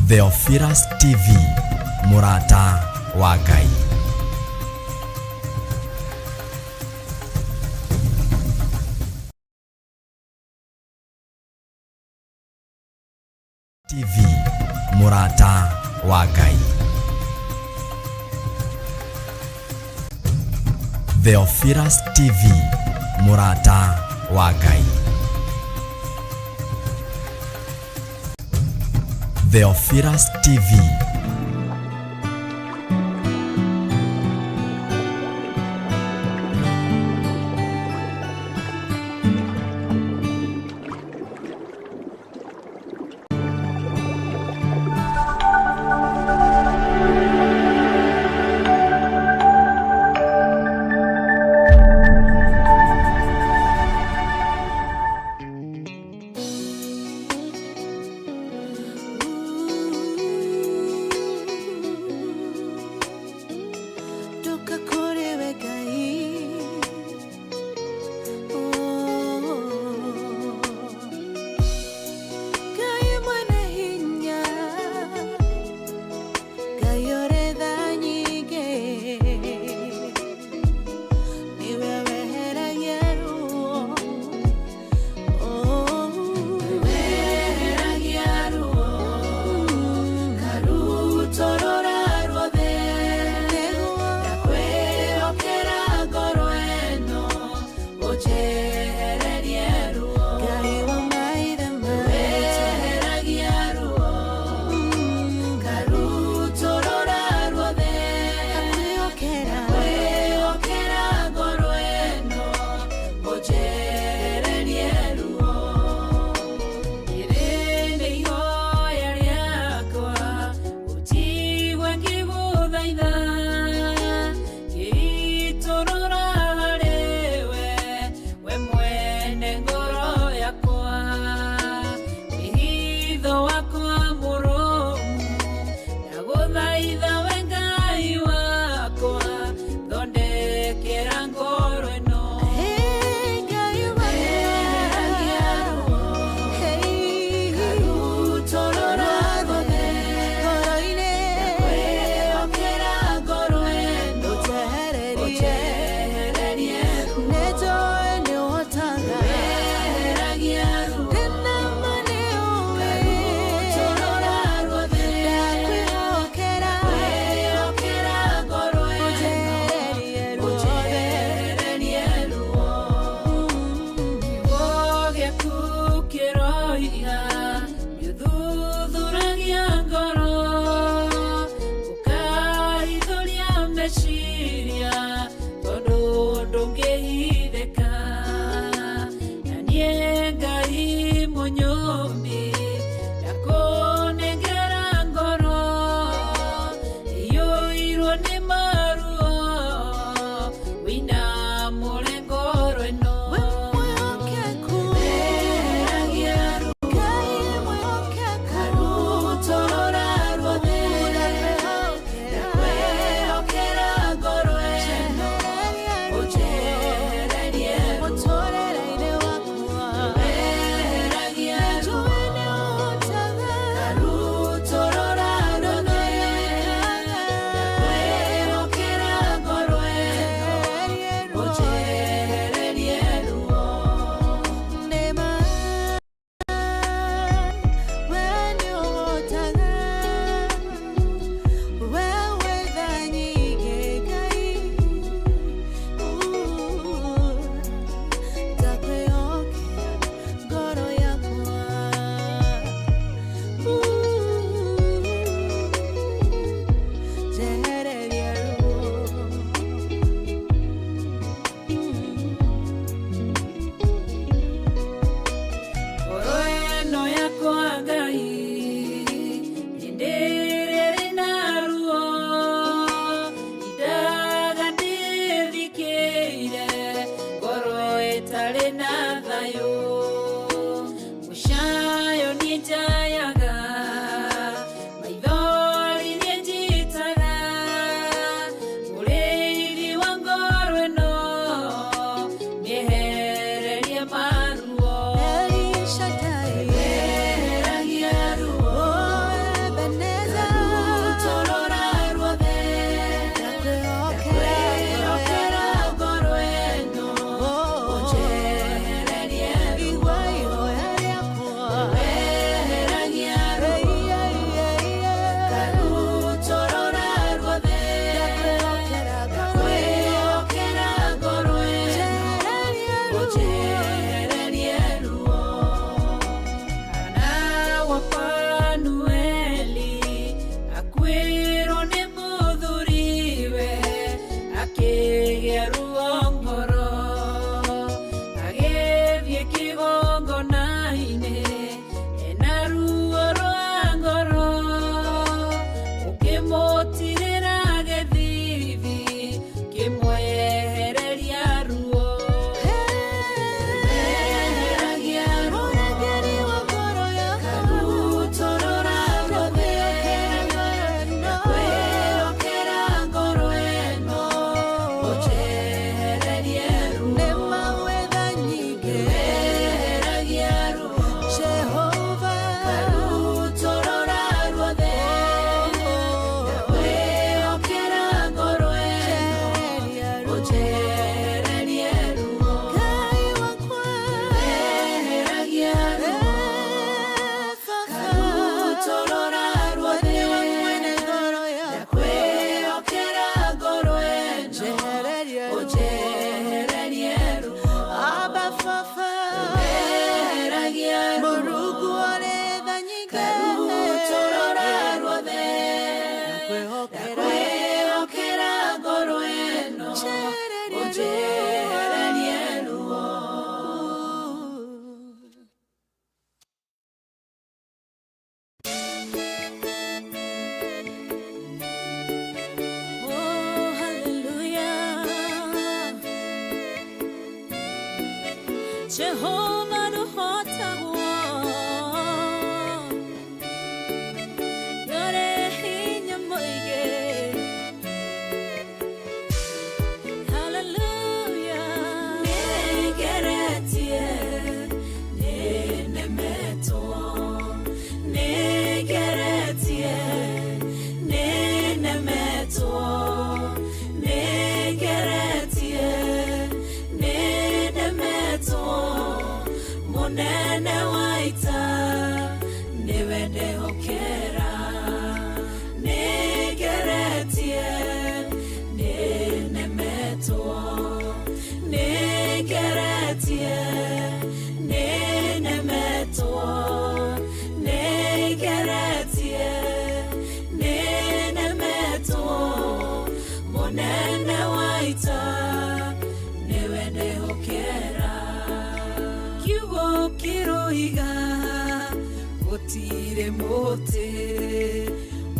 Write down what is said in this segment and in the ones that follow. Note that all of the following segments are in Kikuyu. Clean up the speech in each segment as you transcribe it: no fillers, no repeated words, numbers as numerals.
Theophilus TV, mũrata wa Ngai. TV, mũrata wa Ngai. Theophilus TV, mũrata wa Ngai. Theophilus TV. Ndoka kũrĩ we Ngai. Ngai mwene hinya, Ngai ũrĩ tha nyingĩ, nĩwe weheragia ruo. Weheragia ruo, karutũrũra ruothe, ndakwĩhokera ngoro ĩno, ũnjehererie ruo. Ngai wa maithe maitũ, weheragia ruo, karutũrũra ruothe, ndakwĩhokera ngoro ĩno, ũnjehererie ruo. Rĩrĩ nĩ ihoya rĩakwa, ũnjigue ngĩgũthaitha, ngĩitũrũra harĩ we, we mwene ngoro yakwa. Wĩhitho wakwa mũrũmu, ndagũthaitha we Ngai wakwa, thondekera ngoro ĩno. Weheragia ruo, karutũrũra ruothe, ndakwĩhokera ngoro ĩno, ũnjehererie ruo. Weheragia ruo, karutũrũra ruothe, ndakwĩhokera ngoro ĩno, ũnjehererie ruo. Kiugo gĩaku kĩroiga nĩũthuthuragia ngoro, ũkahithũria meciria, tondũ ndũngĩhithĩka. Na niĩ Ngai mũnyũmbi, ndakũnengera ngoro iyũirwo nĩ maruo, wĩinamũre ngoro ĩno. Weheragia ruo, karutũrũra ruothe, ndakwĩhokera ngoro. Jehova ndũhotagwo, ndũrĩ hinya mũingĩ. Hallelujah. Nĩngeretie, nĩnemetwo. Nĩngeretie, nĩnemetwo. Nĩngeretie, nĩnemetwo. Mũnene wa ita nĩwe ndehokera. Nĩngeretie, nĩnemetwo. Nĩngeretie, nĩnemetwo. Nĩngeretie, nĩnemetwo. Mũnene wa ita nĩwe ndehokera. Kiugo kĩroiga gũtirĩ mũtĩ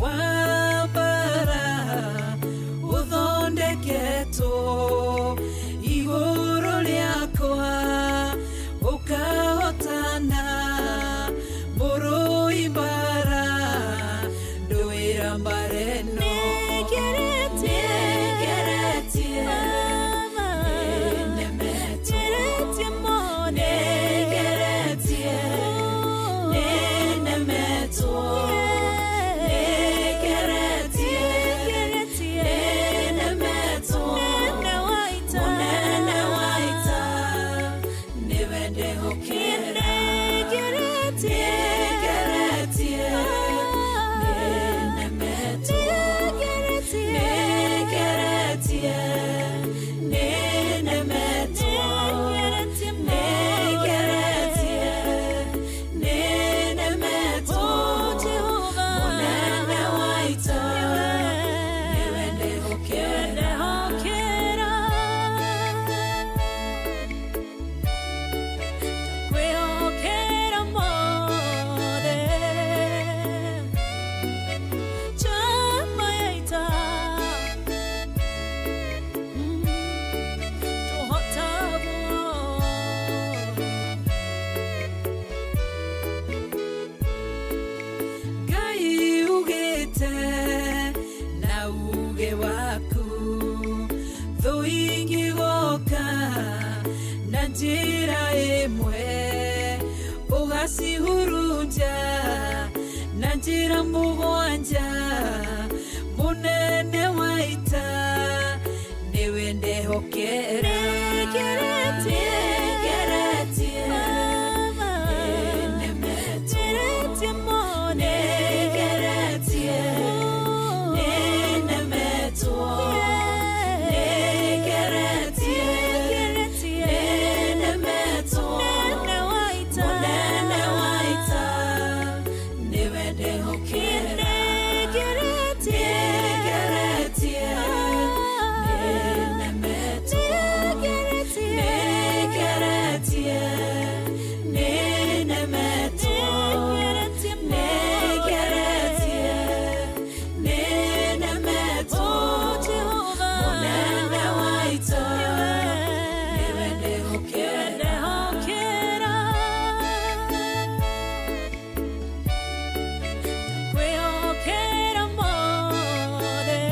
wa mbara ũthondeketwo igũrũ rĩakwa ũkahotana mũrũi mbara ndũĩra mbara ĩno. Nĩngeretie, Nĩngeretie, Baba. nĩnemetwo. Nĩngeretie mũno. Nĩngeretie, nĩnemetwo. Nĩngeretie, Nĩngeretie, nĩnemetwo. Mũnene wa ita. Mũnene wa ita nĩwe ndehokera. Nĩngeretie, Nĩngeretie, nĩnemetwo. Nĩngeretie, Nĩngeretie, nĩnemetwo. Nĩngeretie mũno. Nĩngeretie, nĩnemetwo. Oh, Jehova. Mũnene wa ita nĩwe ndehokera. Ndehokera. Ndakwĩhokera mothe. Njamba ya ita. Ndũhotagwo. Ngai ugĩte na uge waku thũ ingĩgoka na njĩra ĩmwe ũgacihurunja na njĩra mũgwanja mũnene wa ita nĩwe ndehokera. Nĩngeretie, Nĩngeretie, Baba. nĩnemetwo. Nĩngeretie mũno. Nĩngeretie, nĩnemetwo. Nĩngeretie, Nĩngeretie, nĩnemetwo. Mũnene wa ita. Mũnene wa ita nĩwe ndehokera. Nĩngeretie, Nĩngeretie, nĩnemetwo. Nĩngeretie, Nĩngeretie, nĩnemetwo. Nĩngeretie mũno. Nĩngeretie, nĩnemetwo. Oh, Jehova. Mũnene wa ita nĩwe ndehokera. Ndehokera. Ndakwĩhokera mothe.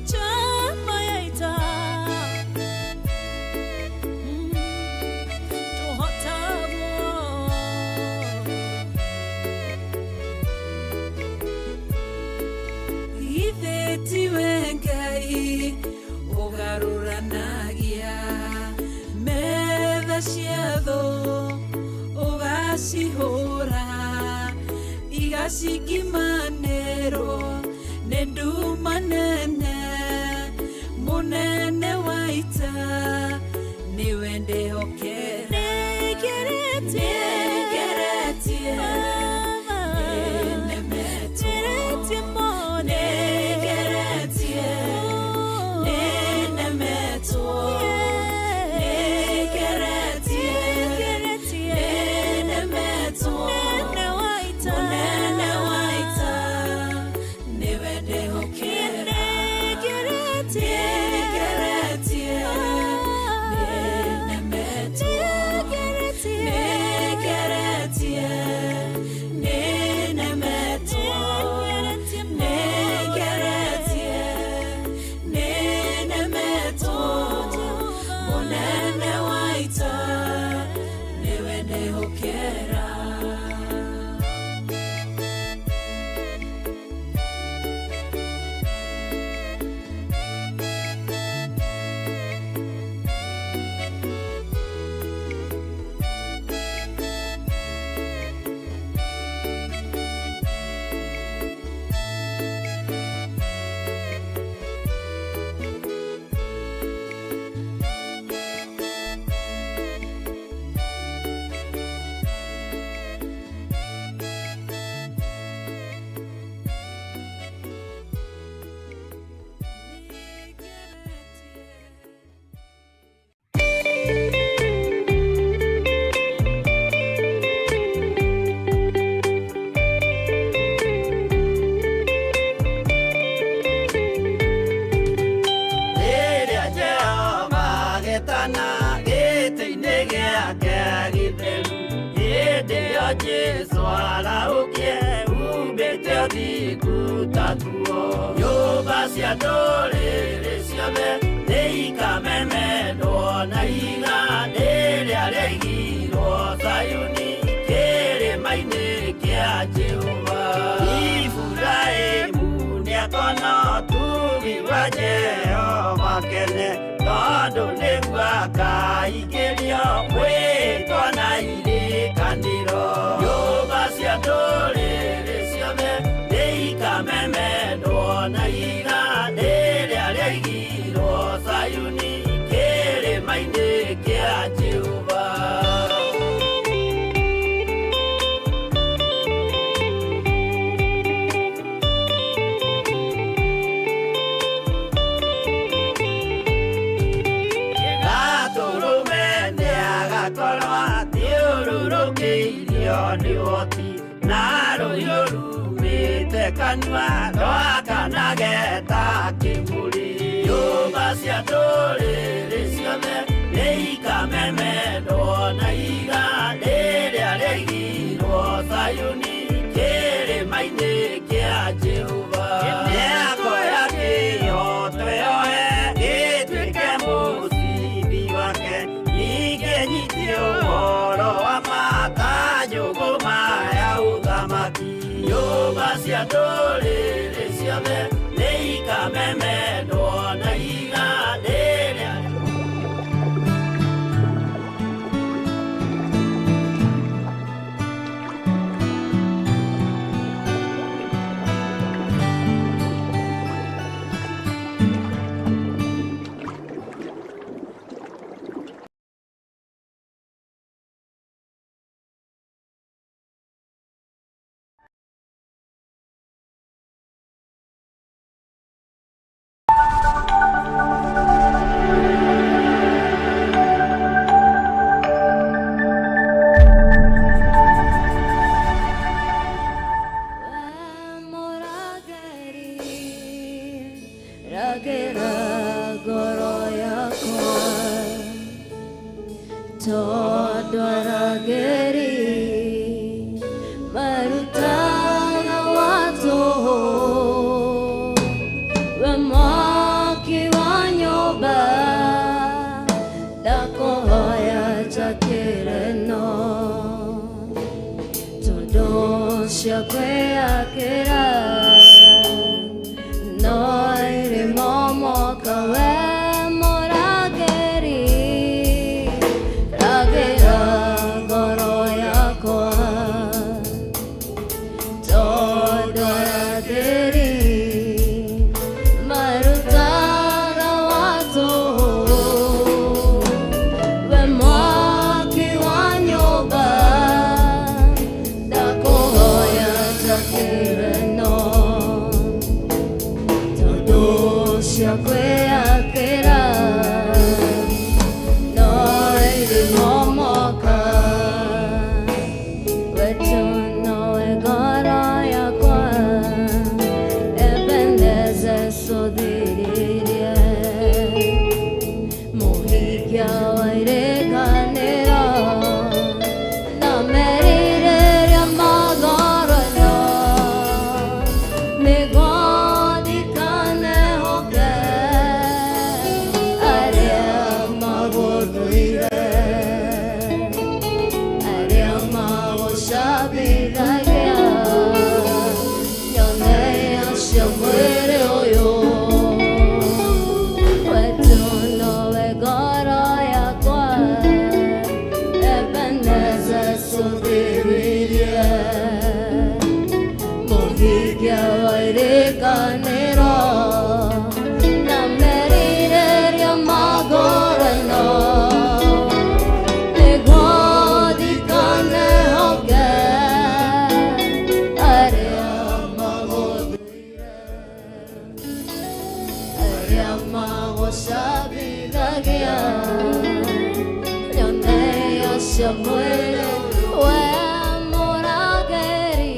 Njamba ya ita. Ndũhotagwo. Githĩ tiwe Ngai ũgarũranagia metha cia thũ ũgacihũra igacingimanĩrwo nĩ nduma nene mũnene wa ita nĩwe ndehokera. Nĩngeretie, Nĩngeretie, Baba. nĩnemetwo. Nĩngeretie mũno. Nĩngeretie, nĩnemetwo. Nĩngeretie, Nĩngeretie, nĩnemetwo. Mũnene wa ita. Mũnene wa ita nĩwe ndehokera. Nĩngeretie, Nĩngeretie, Cia ndũrĩrĩ ciothe nĩikamemendwo na ihiga rĩrĩa rĩaigirwo Zayuni kĩrĩma-inĩ kĩa Jehova. Iburahĩmu nĩakona ũtugi wa Jehova kene, tondũ nĩguo akaingĩrio mwĩtwa na irĩkanĩro. Nyũmba cia ndũrĩrĩ ciothe nĩikamemendwo na ihiga rĩrĩa rĩaigirwo Zayuni kĩrĩma-inĩ kĩa Jehova. Gatũrũme nĩagakorwo athiũrũrũkĩirio nĩ ũhoti, na rũhiũ rumĩte kanua rwakanage ta kĩmũrĩ. Nyũmba cia ndũrĩrĩ ciothe nĩikamemendwo na ihiga rĩrĩa rĩaigirwo Zayuni kĩrĩma-inĩ kĩa Jehova. Nĩakoya kĩhooto yoe gĩtuĩke mũcibi wake, ningĩ nyite ũhoro wa ma ta njũgũma ya ũthamaki. Nyũmba cia ndũrĩrĩ ciothe nĩikamemendwo na ihiga rĩrĩa. Ragera ngoro yakwa, tondũ arangĩri marutaga wa tũhũ. We mwaki wa nyũmba, ndakũhoya njakĩre no tondũ cia kwĩyakĩra no irĩmomoka. We mũrangĩri, rangĩra ngoro yakwa, tondũ arangĩri marutaga wa tũhũ. We mwaki wa nyũmba, ndakũhoya njakĩre no tondũ cia kwĩyakĩra no irĩmomoka. Wetu nowe ngoro yakwa, Ebeneze cũthĩrĩrie mũhingia wa irĩkanĩro na merirĩria ma ngoro ĩno, nĩguo ndikanehoke arĩa magũthũire, arĩa magũcambithagia nyone acio mwĩrĩ ũyũ. Wetu nowe ngoro yakwa, Ebeneze cũthĩrĩrie mũhingia wa irĩkanĩro na merirĩria ma ngoro ĩno, nĩguo ndikanehoke arĩa magũthũire, arĩa magũcambithagia nyone acio mwĩrĩ. We mũrangĩri,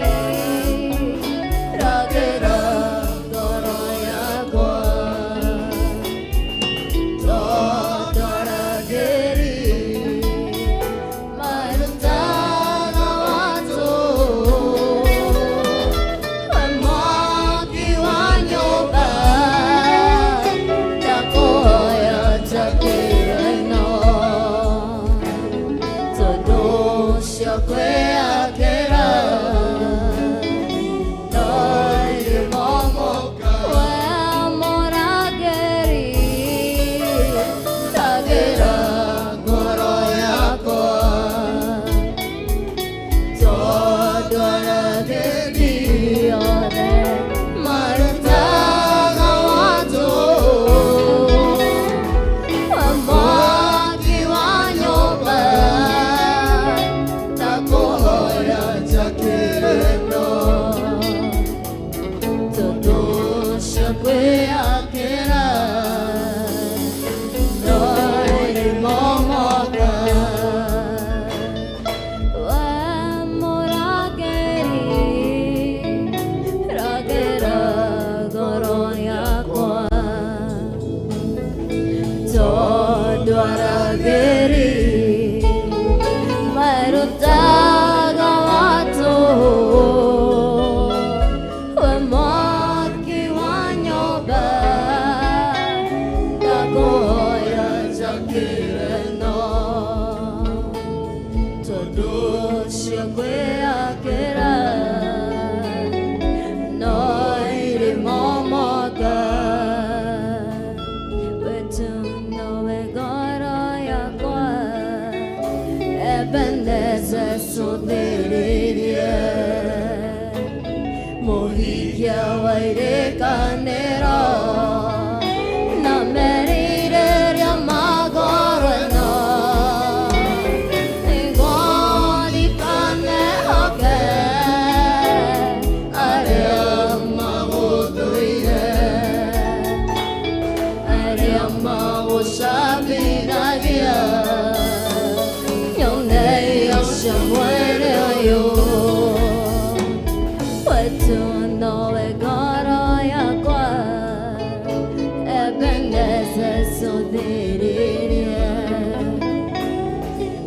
rangĩra ngoro yakwa, tondũ arangĩri marutaga wa tũhũ. We mwaki wa nyũmba, Mũhikia wa irĩkanĩro na merirĩria ma ngoro ĩno, nĩguo ndikanehoke arĩa magũthũire, arĩa magũcambithagia, nyone irio cia mwĩrĩ ũyũ. Wetũ nowe ngoro yakwa, Ebeneza cũthĩrĩrie.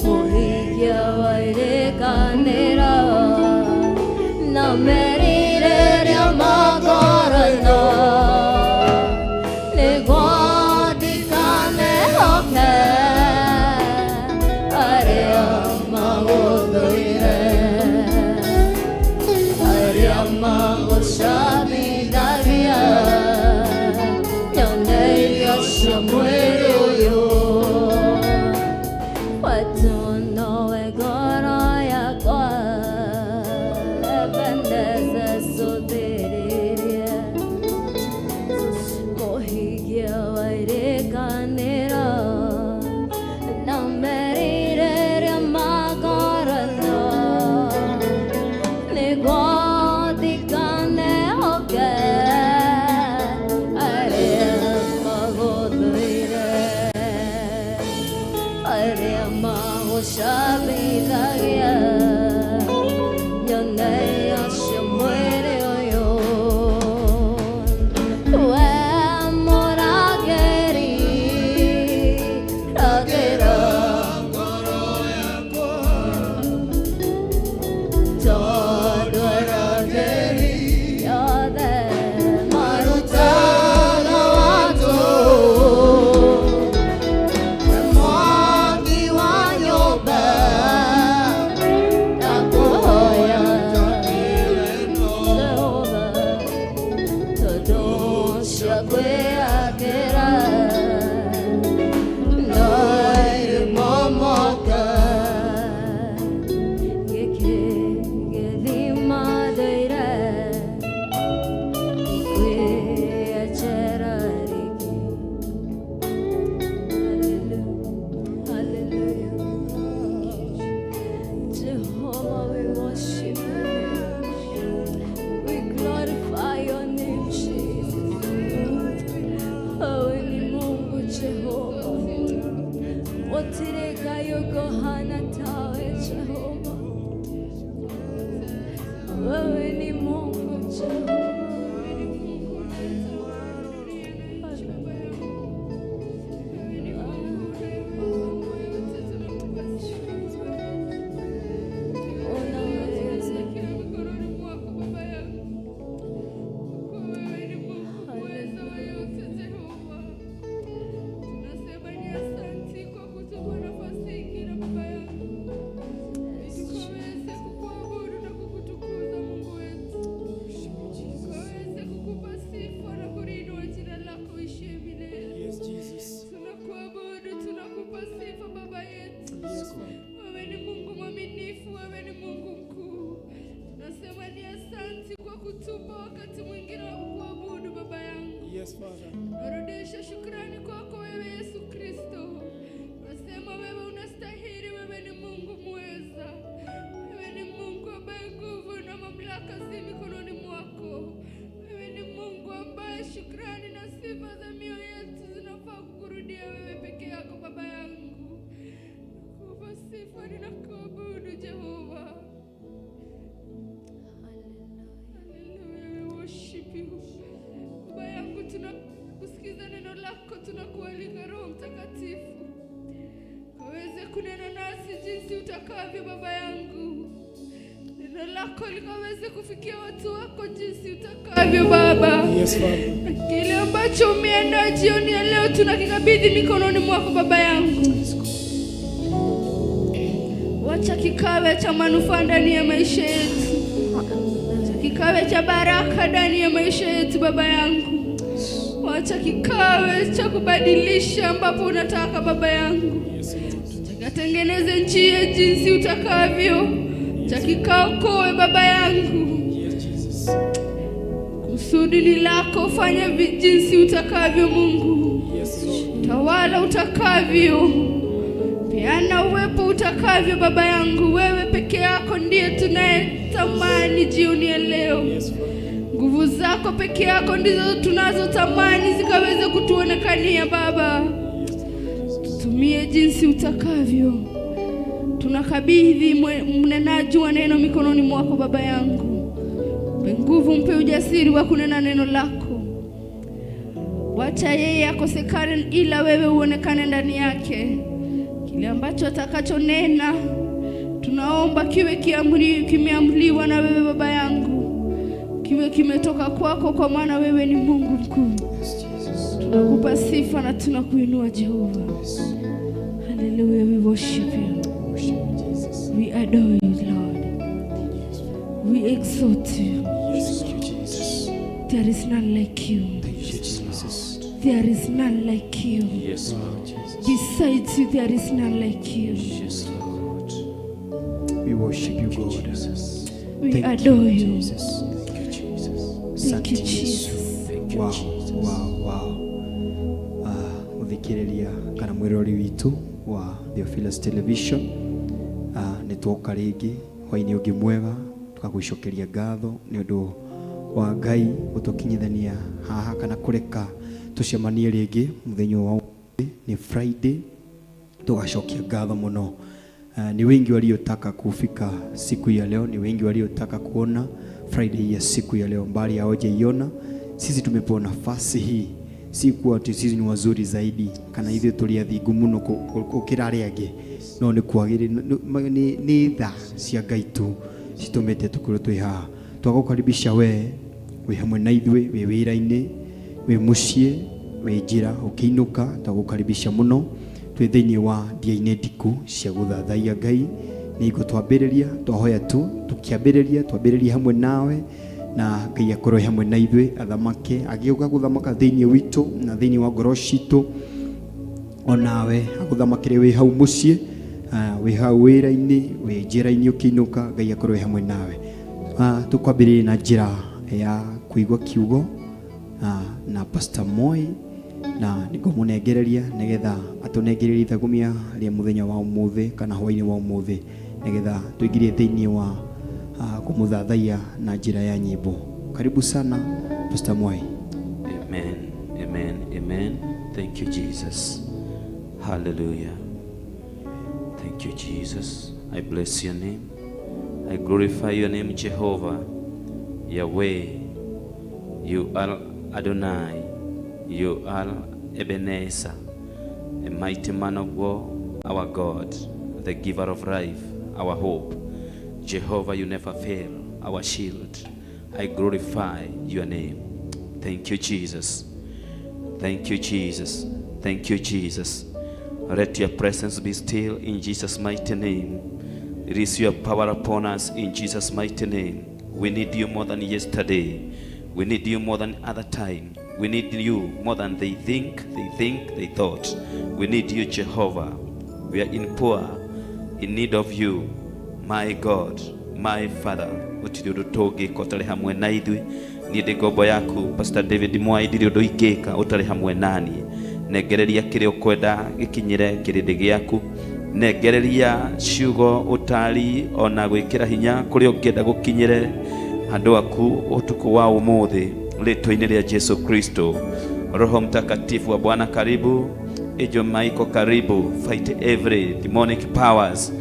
Mũhikia wa irĩkanĩro na merirĩria ma ngoro ĩno, nĩguo ndikanehoke arĩa magũthũire, arĩa magũcambithagia, nyone irio cia mwĩrĩ ũyũ. Wetũ nowe ngoro yakwa, Ebeneza cũthĩrĩrie. Mũhikia wa irĩkanĩro na merirĩria ma ngoro ĩno, nĩguo ndikanehoke arĩa magũthũire, arĩa magũcambithagia, nyone irio cia mwĩrĩ ũyũ. We mũrangĩri, rangĩra tondũ arangĩri othe marutaga watũ. We mwaki wa nyũmba, ndakũhoya Jehova, tondũ cia kwĩyakĩra no irĩmomoka. Gĩkĩ gĩthima ndũire ndikwĩyenjera rĩngĩ. Hallelujah. Jehovah, we worship you. We glorify your name, Jesus. Wewe ni Mungu Jehova. Gũtirĩ Ngai ũkũhana tawe Jehova. Wewe ni Mungu Jehova. Wewe ni Mungu unayetawala dunia na nchi, Baba yangu. Wewe ni Mungu unayeweza mambo yote, tunakupa sifa Baba. Unaweza. Kila mikononi mwako Baba yangu. Kwa kuwa wewe ni Mungu muweza wa yote Jehova. Tunasema ni asante kwa kutupa nafasi ingine Baba yangu, ili tukaweze kukuabudu na kukutukuza Mungu wetu, tukaweze kukupa sifa na kuliinua jina lako ishie milele. Yes, Jesus. Tunakuabudu, tunakupa sifa Baba yetu. Yes, Lord. Wewe ni Mungu mwaminifu, wewe ni Mungu mkuu. Tunasema ni asante kwa kutupa wakati mwingine wa kukuabudu Baba yangu. Yes, Father. Narudisha shukrani kwako wewe Yesu Kristo. Nasema wewe unastahili, wewe ni Mungu mweza. Wewe ni Mungu ambaye nguvu na mamlaka zi mikononi mwako. Wewe ni Mungu ambaye shukrani na sifa za mioyo yetu zinafaa kukurudia wewe peke yako Baba yangu. Nakupa sifa, ninakuabudu Jehova. Hallelujah, we worship you. Baba yangu, tunakusikiza neno lako, tunakualika Roho Mtakatifu kaweze kunena nasi jinsi utakavyo, Baba yangu. Neno lako likaweze kufikia watu wako jinsi utakavyo, Baba. Yes, Father. Kile ambacho umeandaa jioni ya leo tunakikabidhi mikononi mwako Baba yangu. Wacha kikawe cha manufaa ndani ya maisha yetu, wacha kikawe cha baraka ndani ya maisha yetu Baba yangu. Wacha kikawe cha kubadilisha ambapo unataka Baba yangu. Yes, Lord. Chakatengeneze njia jinsi utakavyo, cha kikaokoe Baba yangu. Yes, Jesus. Kusudi ni lako, fanya jinsi utakavyo Mungu. Tawala utakavyo, peana uwepo utakavyo Baba yangu. Wewe peke yako ndiye tunayetamani jioni ya leo. Nguvu zako peke yako ndizo tunazotamani zikaweze kutuonekania Baba. Tutumie jinsi utakavyo. Tunakabidhi mnenaji wa neno mikononi mwako Baba yangu. Mpe nguvu, mpe ujasiri wa kunena neno lako. Wacha yeye akosekane, ila wewe uonekane ndani yake. Kile ambacho atakachonena tunaomba kiwe kimeamriwa na wewe Baba yangu, kiwe kimetoka kwako, kwa maana wewe ni Mungu mkuu. Tunakupa sifa na tunakuinua Jehova. Hallelujah, we worship you. We adore you, Lord. We exalt you. There is none like you. There is none like you. Yes, Lord. Besides you, there is none like you. Yes, Lord. We worship you, God. Jesus. We Thank adore you, you. Jesus. Thank you, Jesus. Thank you, Asante Yesu. Jesus. Thank you, Wow, Jesus. wow. Muthikiriria kana mwirori witu wa Theophilus Television, nĩ twoka rĩngĩ hwainĩ ũngĩ mwega tũgagũcokeria ngatho nĩ ũndũ wa Ngai gũtũkinyithania haha kana kũreka tũcemanie rĩngĩ mũthenya wa ũmũthĩ nĩ Friday. Tugacokia ngatho mũno. Ni wengi waliotaka kufika siku ya leo, ni wengi waliotaka kuona Friday ya siku ya leo, mbali hawajaiona. Sisi tumepewa nafasi hii, si kuwa ati sisi ni wazuri zaidi kana ithuĩ tũrĩ athingu mũno gũkĩra arĩa angĩ, no nĩ kwagĩrĩ nĩ tha cia Ngai tu citũmĩte tũkorwo twĩ haha. Twagũkaribisha we wĩ hamwe na ithuĩ, wĩ wĩra-inĩ, wĩ mũciĩ, wĩ njĩra ũkĩinũka, twagũkaribisha mũno. Twĩ thĩinĩ wa ndia-inĩ ndiku cia gũthathaiya Ngai. Nĩ hingo twambĩrĩria, twahoya tu tũkĩambĩrĩria, twambĩrĩrie hamwe nawe na Ngai akorwo hamwe na ithuĩ, athamake agĩũka gũthamaka thĩinĩ witũ na thĩinĩ wa ngoro citũ, onawe agũthamakĩre wĩ hau mũciĩ, wĩ hau wĩra-inĩ, wĩ njĩra-inĩ ũkĩinũka, Ngai akorwo hamwe nawe. Tũkwambĩrĩria na njĩra ya kũigua kiugo na Pastor Moi, na nĩngũmũnengereria nĩgetha atũnengererie ithagumia rĩa mũthenya wa ũmũthĩ kana hwainĩ wa ũmũthĩ, nĩgetha tũingĩrie thĩinĩ wa kũmũthathaiya na njĩra ya nyĩmbo. Karibu sana Pastor Moi. Amen, amen, amen. Thank you, Jesus. Hallelujah. Thank you, Jesus. I bless your name. I glorify your name, Jehovah, Yahweh. You are Adonai. You are Ebenezer, a mighty man of war, our God, the giver of life, our hope. Jehovah, you never fail, our shield. I glorify your name. Thank you, Jesus. Thank you, Jesus. Thank you, Jesus. Let your presence be still in Jesus' mighty name. Release your power upon us in Jesus' mighty name. We need you more than yesterday. We need you more than other time. We need you more than they think, they think, they thought. We need you, Jehovah. We are in poor, in need of you, my God, my Father. Gũtirĩ ũndũ tũngĩka ũtarĩ hamwe na ithuĩ. Niĩ ndĩ ngombo yaku Pastor David Mwai, ndirĩ ũndũ ingĩka ũtarĩ hamwe naniĩ. Nengereria kĩrĩa ũkwenda gĩkinyĩre kĩrĩndĩ gĩaku. Nengereria ciugo, ũtari ona gwĩkĩra hinya kũrĩa ũngĩenda gũkinyĩre andũ aku ũtukũ wa ũmũthĩ, rĩtwa-inĩ rĩa Jesu Kristo. Roho Mtakatifu wa Bwana karibu. Angel Michael karibu. Fight every demonic powers,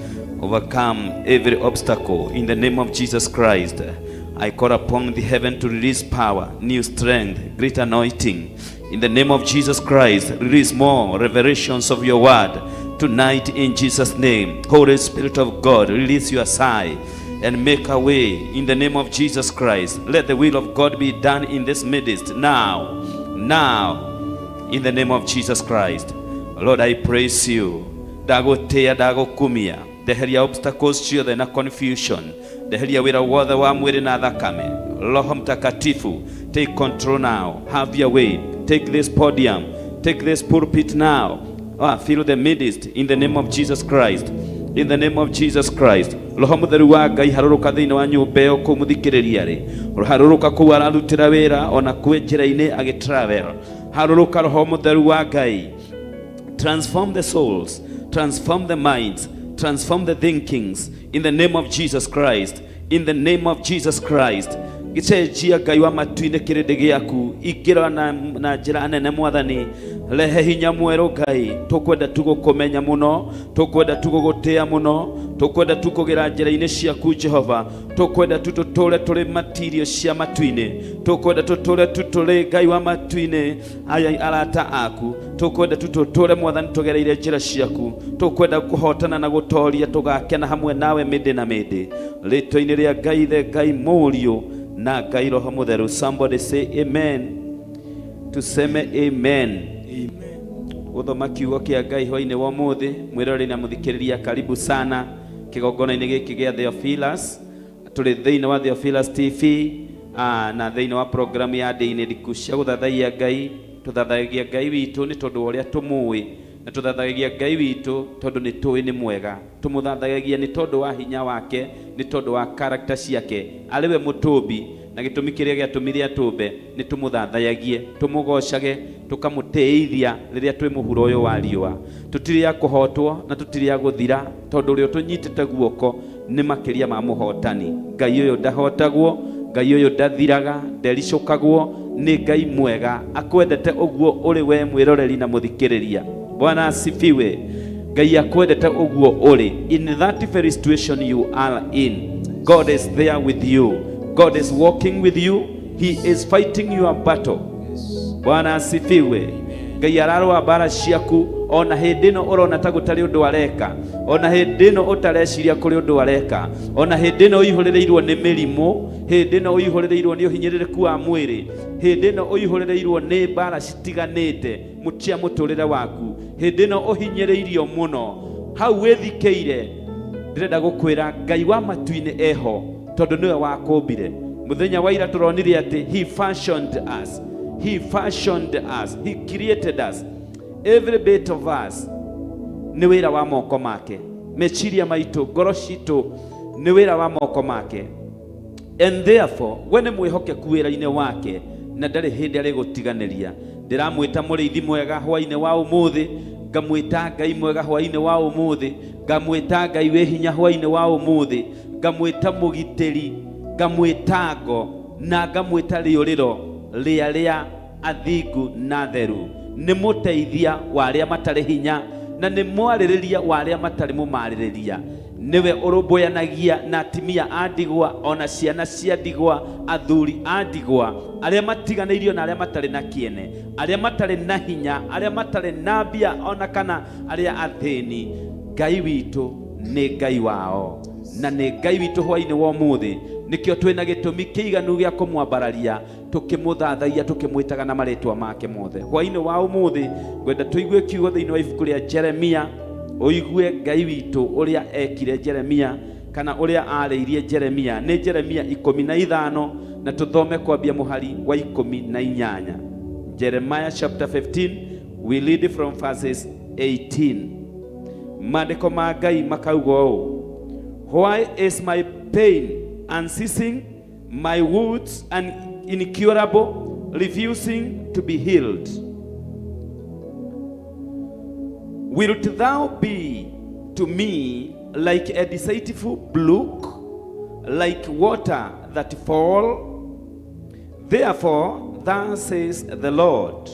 overcome every obstacle in the name of Jesus Christ. I call upon the heaven to release power, new strength, great anointing. In the name of Jesus Christ, release more revelations of your word tonight in Jesus' name. Holy Spirit of God, release your sigh and make a way in the name of Jesus Christ. Let the will of God be done in this midst now, now, in the name of Jesus Christ. Lord, I praise you. Ndagũtĩĩa, ndagũkumia. Ndeheria obstacles ciothe na confusion. Ndeheria wĩra wothe wa mwĩrĩ na thakame. Roho Mtakatifu, take control now. Have your way. Take this podium. Take this pulpit now. Fill the midst in the name of Jesus Christ. In the name of Jesus Christ. Roho Mũtheru wa Ngai harũrũka thĩinĩ wa nyũmba ĩyo kũu mũthikĩrĩria rĩ, harũrũka kũu ararutĩra wĩra ona kwĩ njĩra-inĩ agĩtravel. Harũrũka Roho Mũtheru wa Ngai, transform the souls, transform the minds, transform the thinkings in the name of Jesus Christ. In the name of Jesus Christ. Gĩcenjia Ngai wa matu-inĩ kĩrĩndĩ gĩaku, ingĩra na njĩra nene Mwathani, rehe hinya mwerũ Ngai. Tũkwenda tu gũkũmenya mũno, tũkwenda tu gũgũtĩa mũno, tũkwenda tu kũgĩra njĩra-inĩ ciaku Jehova, tũkwenda tu tũtũre tũrĩ matirio cia matu-inĩ, tũkwenda tũtũre tu tũrĩ Ngai wa matu-inĩ aya arata aku, tũkwenda tu tũtũre Mwathani tũgereire njĩra ciaku, tũkwenda kũhotana na gũtoria, tũgakena hamwe nawe mĩndĩ na mĩndĩ, rĩtwa-inĩ rĩa Ngai Ithe, Ngai Mũriũ na Ngai Roho Mũtheru. Somebody say amen. Tuseme amen. Gũthoma kiugo kĩa Ngai hwainĩ wa ũmũthĩ, mwĩroreri na mũthikĩrĩria, karibu sana kĩgongona-inĩ gĩkĩ gĩa Theophilus. Tũrĩ thĩinĩ wa Theophilus TV na thĩinĩ wa programu ya ndĩ-inĩ ndiku cia gũthathaiya Ngai. Tũthathayagia Ngai witũ nĩ tondũ wa ũrĩa tũmũĩ, na tũthathayagia Ngai witũ tondũ nĩ tũĩ nĩ mwega. Tũmũthathayagia nĩ tondũ wa hinya wake, nĩ tondũ wa karakta ciake, arĩ we mũtũmbi, na gĩtũmi kĩrĩa gĩatũmire atũmbe nĩ tũmũthathayagie, tũmũgocage, tũkamũtĩithia rĩrĩa twĩ mũhuro ũyũ wa riũa. Tũtirĩ a kũhotwo na tũtirĩ a gũthira, tondũ ũrĩa ũtũnyitĩte guoko nĩ makĩria ma mũhotani. Ngai ũyũ ndahotagwo, Ngai ũyũ ndathiraga, ndericũkagwo, nĩ Ngai mwega, akwendete ũguo ũrĩ we mwĩroreri na mũthikĩrĩria. Bwana asifiwe. Ngai akwendete ũguo ũrĩ. In that very situation you are in, God is there with you. God is walking with you. He is fighting your battle. Bwana asifiwe. Ngai ararũa mbara ciaku ona hĩndĩ ĩno ũrona ta gũtarĩ ũndũ areka, ona hĩndĩ ĩno ũtareciria kũrĩ ũndũ areka, ona hĩndĩ ĩno ũihũrĩrĩirwo nĩ mĩrimũ, hĩndĩ ĩno ũihũrĩrĩirwo nĩ ũhinyĩrĩrĩku wa mwĩrĩ, hĩndĩ ĩno ũihũrĩrĩirwo nĩ mbara citiganĩte cia mũtũrĩre waku, hĩndĩ ĩno ũhinyĩrĩirio mũno, hau wĩthikĩire, ndĩrenda gũkwĩra Ngai wa matu-inĩ eho, tondũ nĩwe wakũmbire. Mũthenya wa ira tũronire atĩ he fashioned us, he fashioned us, he created us, every bit of us nĩ wĩra wa moko make. Meciria maitũ, ngoro citũ nĩ wĩra wa moko make, and therefore we nĩ mwĩhokeku wĩra-inĩ wake na ndarĩ hĩndĩ arĩgũtiganĩria. Ndĩramwĩta mũrĩithi mwega hwainĩ wa ũmũthĩ, ngamwĩta Ngai mwega hwainĩ wa ũmũthĩ, ngamwĩta Ngai wĩ hinya hwainĩ wa ũmũthĩ, ngamwĩta mũgitĩri, ngamwĩta ngo na ngamwĩta rĩũrĩro rĩa rĩa athingu na theru. Nĩ mũteithia wa arĩa matarĩ hinya na nĩ mwarĩrĩria wa arĩa matarĩ mũmarĩrĩria. Nĩwe ũrũmbũyanagia na atimia a ndigwa ona ciana cia ndigwa, athuri a ndigwa, arĩa matiganĩirio na arĩa matarĩ na kĩene, arĩa matarĩ na hinya, arĩa matarĩ na mbia ona kana arĩa athĩni. Ngai witũ nĩ Ngai wao na nĩ Ngai witũ hwainĩ wa ũmũthĩ. Nĩkĩo twĩna gĩtũmi kĩiganu gĩa kũmwambararia, tũkĩmũthathaia, tũkĩmwĩtaga na marĩtwa make mothe. Hwainĩ wa ũmũthĩ ngwenda tũigue kiugo thĩinĩ wa ibuku rĩa Jeremia, ũigue Ngai witũ ũrĩa ekire Jeremia kana ũrĩa arĩirie Jeremia. Nĩ Jeremia 15 na tũthome kwambia mũhari wa 18. Jeremiah chapter 15, we read from verses 18. Maandĩko ma Ngai makauga ũũ: Why is my pain unceasing, my wounds and incurable, refusing to be healed? Wilt thou be to me like a deceitful brook, like water that fall? Therefore, thus says the Lord,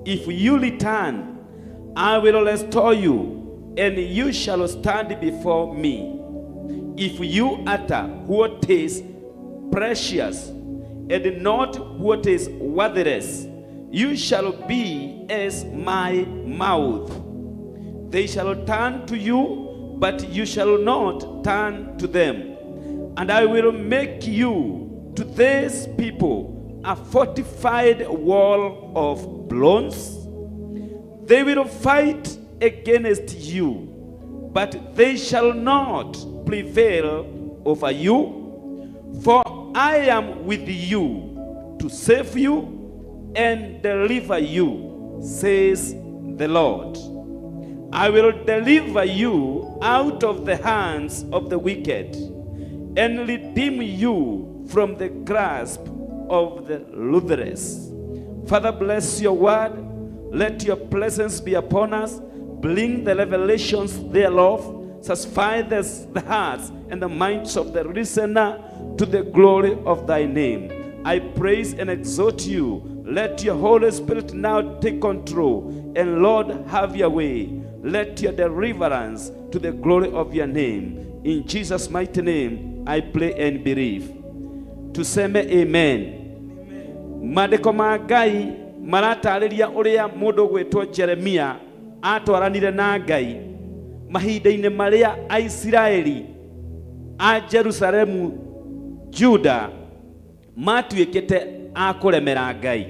if you return, I will restore you, and you shall stand before me. If you utter what is precious and not what is worthless, you shall be as my mouth. They shall turn to you, but you shall not turn to them. And I will make you to these people a fortified wall of bronze. They will fight against you, but they shall not prevail over you. For I am with you to save you and deliver you, says the Lord. I will deliver you out of the hands of the wicked and redeem you from the grasp of the ruthless. Father, bless your word. Let your presence be upon us. Bring the revelations thereof. Satisfy the hearts and the minds of the listener to the glory of thy name. I praise and exhort you. Let your Holy Spirit now take control. And Lord, have your way. Let your deliverance to the glory of your name. In Jesus' mighty name, I pray and believe. Tuseme amen. Maandĩko ma Ngai maratarĩria ũrĩa mũndũ gwĩtwo Jeremia atwaranire na Ngai mahinda-inĩ marĩa Aisiraeli a Jerusalemu Juda matuĩkĩte a kũremera Ngai.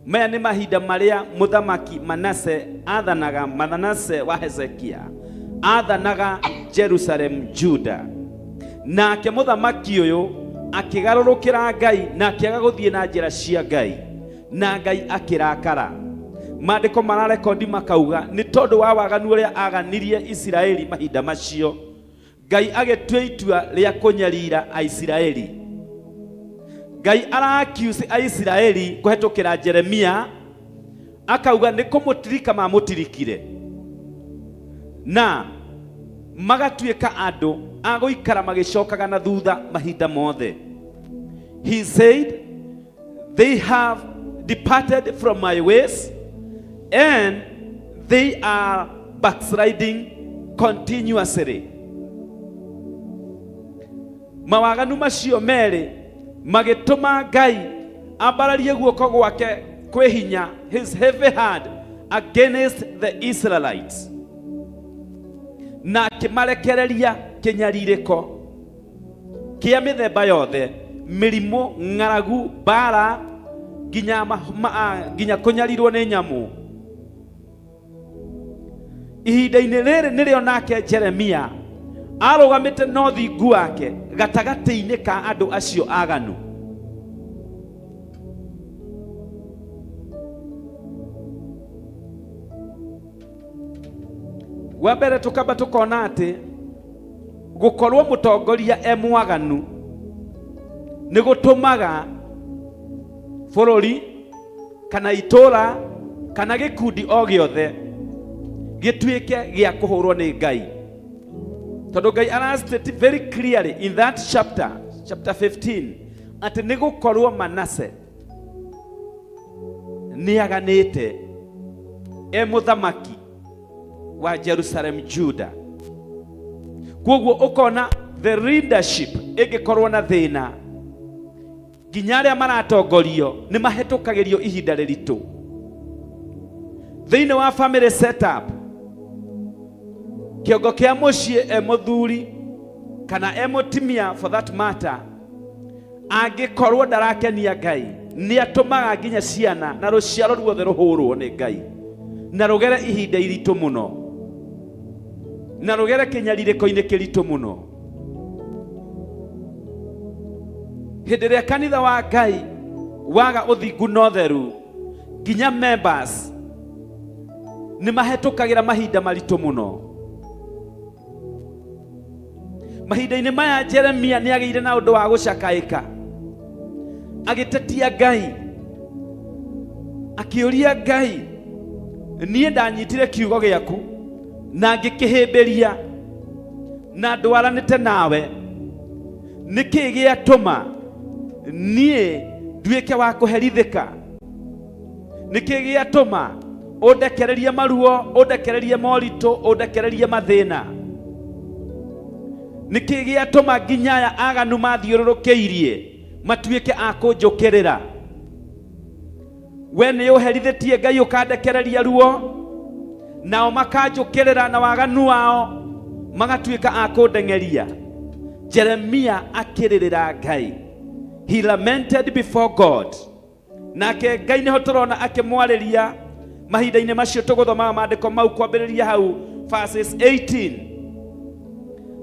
Maya nĩ mahinda marĩa mũthamaki Manase athanaga, Manase wa Hezekia athanaga Jerusalem Juda. Nake mũthamaki ũyũ akĩgarũrũkĩra Ngai na akĩaga gũthiĩ na njĩra cia Ngai, na Ngai akĩrakara. Maandĩko mararekondi makauga nĩ tondũ wa waganu ũrĩa aganirie Isiraeli mahinda macio, Ngai agĩtua itua rĩa kũnyarira Aisiraeli. Ngai ara-accuse Aisiraeli kũhetũkĩra Jeremia, akauga nĩ kũmũtirika mamũtirikire na magatuĩka andũ a gũikara magĩcokaga na thutha mahinda mothe. He said, they have departed from my ways and they are backsliding continuously. Mawaganu macio merĩ magĩtũma Ngai ambararie guoko gwake kwĩ hinya, his heavy hand against the Israelites, na akĩmarekereria kĩnyarirĩko kĩa mĩthemba yothe, mĩrimũ, ng'aragu, mbara, nginya nginya kũnyarirwo nĩ nyamũ. Ihinda-inĩ rĩrĩ nĩrĩo nake Jeremia arũgamĩte na ũthingu wake gatagatĩ-inĩ ka andũ acio aganu. Wa mbere tũkamba tũkona atĩ gũkorwo mũtongoria e mwaganu nĩ gũtũmaga bũrũri kana itũra kana gĩkundi o gĩothe gĩtuĩke gĩa kũhũrwo nĩ Ngai. Tondũ Ngai ara-state very clearly in that chapter, chapter 15, atĩ nĩ gũkorwo Manase nĩ aganĩte e mũthamaki wa Jerusalem Juda. Koguo ũkona the leadership ĩngĩkorwo na thĩna, nginya arĩa maratongorio nĩ mahetũkagĩrio ihinda rĩritũ. Thĩinĩ wa family setup, kĩongo kĩa mũciĩ e mũthuri kana e mũtumia for that matter, angĩkorwo ndarakenia Ngai, nĩ atũmaga nginya ciana na rũciaro ruothe rũhũrwo nĩ Ngai na rũgere ihinda iritũ mũno na rũgere kĩnyarirĩko-inĩ kĩritũ mũno. Hĩndĩ ĩrĩa kanitha wa Ngai waga ũthingu na ũtheru, nginya members nĩ mahetũkagĩra mahinda maritũ mũno. Mahinda-inĩ maya Jeremia nĩ agĩire na ũndũ wa gũcakaĩka, agĩtetia Ngai, akĩũria Ngai, niĩ ndanyitire kiugo gĩaku na ngĩkĩhĩmbĩria na ndwaranĩte nawe, nĩkĩ gĩatũma niĩ nduĩke wa kũherithĩka? Nĩkĩ gĩatũma ũndekererie maruo, ũndekererie moritũ, ũndekererie mathĩna? Nĩkĩ gĩatũma nginya aya aganu mathiũrũrũkĩirie matuĩke a kũnjũkĩrĩra? We nĩ ũherithĩtie Ngai ũkandekereria ruo, nao makanjũkĩrĩra na waganu wao magatuĩka a kũndeng'eria. Jeremia akĩrĩrĩra Ngai. He lamented before God. Nake Ngai nĩho tũrona akĩmwarĩria mahinda-inĩ macio tũgũthomaga maandĩko mau kwambĩrĩria hau verses 18,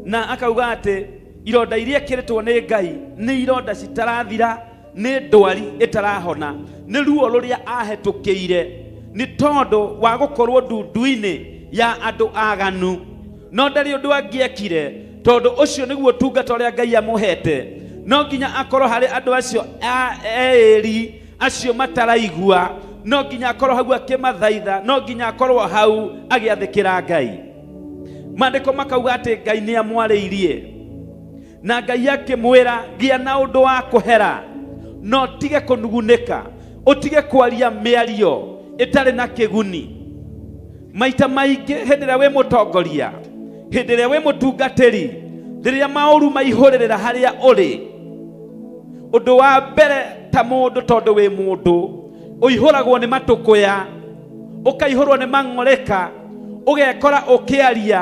na akauga atĩ ironda iria ekĩrĩtwo nĩ Ngai nĩ ironda citarathira, nĩ ndwari ĩtarahona, nĩ ruo rũrĩa ahetũkĩire nĩ tondũ wa gũkorwo ndundu-inĩ Ya andũ aganu. No ndarĩ ũndũ angĩekire, tondũ ũcio nĩguo ũtungata ũrĩa Ngai amũhete. No nginya akorwo harĩ andũ acio eĩri acio mataraigua, no nginya akorwo hau akĩmathaitha, no nginya akorwo hau agĩathĩkĩra Ngai. Maandĩko makauga atĩ Ngai nĩ amwarĩirie, na Ngai akĩmwĩra, gĩa na ũndũ wa kũhera, no tige kũnugunĩka, ũtige kwaria mĩario ĩtarĩ na kĩguni. Maita maingĩ hĩndĩ ĩrĩa wĩ mũtongoria, hĩndĩ ĩrĩa wĩ mũtungatĩri, rĩrĩa maũru maihũrĩrĩra harĩa ũrĩ, ũndũ wa mbere ta mũndũ, tondũ wĩ mũndũ, ũihũragwo nĩ matũkũya, ũkaihũrwo nĩ mang'ũrĩka, ũgekora ũkĩaria,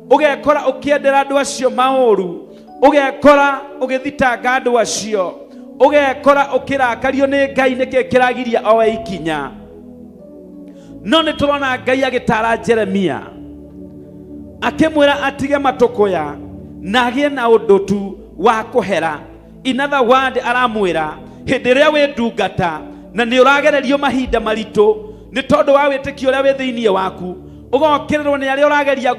ũgekora ũkĩendera andũ acio maũru, ũgekora ũgĩthitanga andũ acio, ũgekora ũkĩrakario nĩ Ngai nĩkĩ kĩragiria oe ikinya. No nĩ tũrona Ngai agĩtara Jeremia, akĩmwĩra atige matũkũya na agĩe na ũndũ tu wa kũhera. In other word, aramwĩra hĩndĩ ĩrĩa wĩ ndungata na nĩ ũragererio mahinda maritũ nĩ tondũ wa wĩtĩkio ũrĩa wĩ thĩinĩ waku, ũgokĩrĩrwo nĩ arĩa ũrageria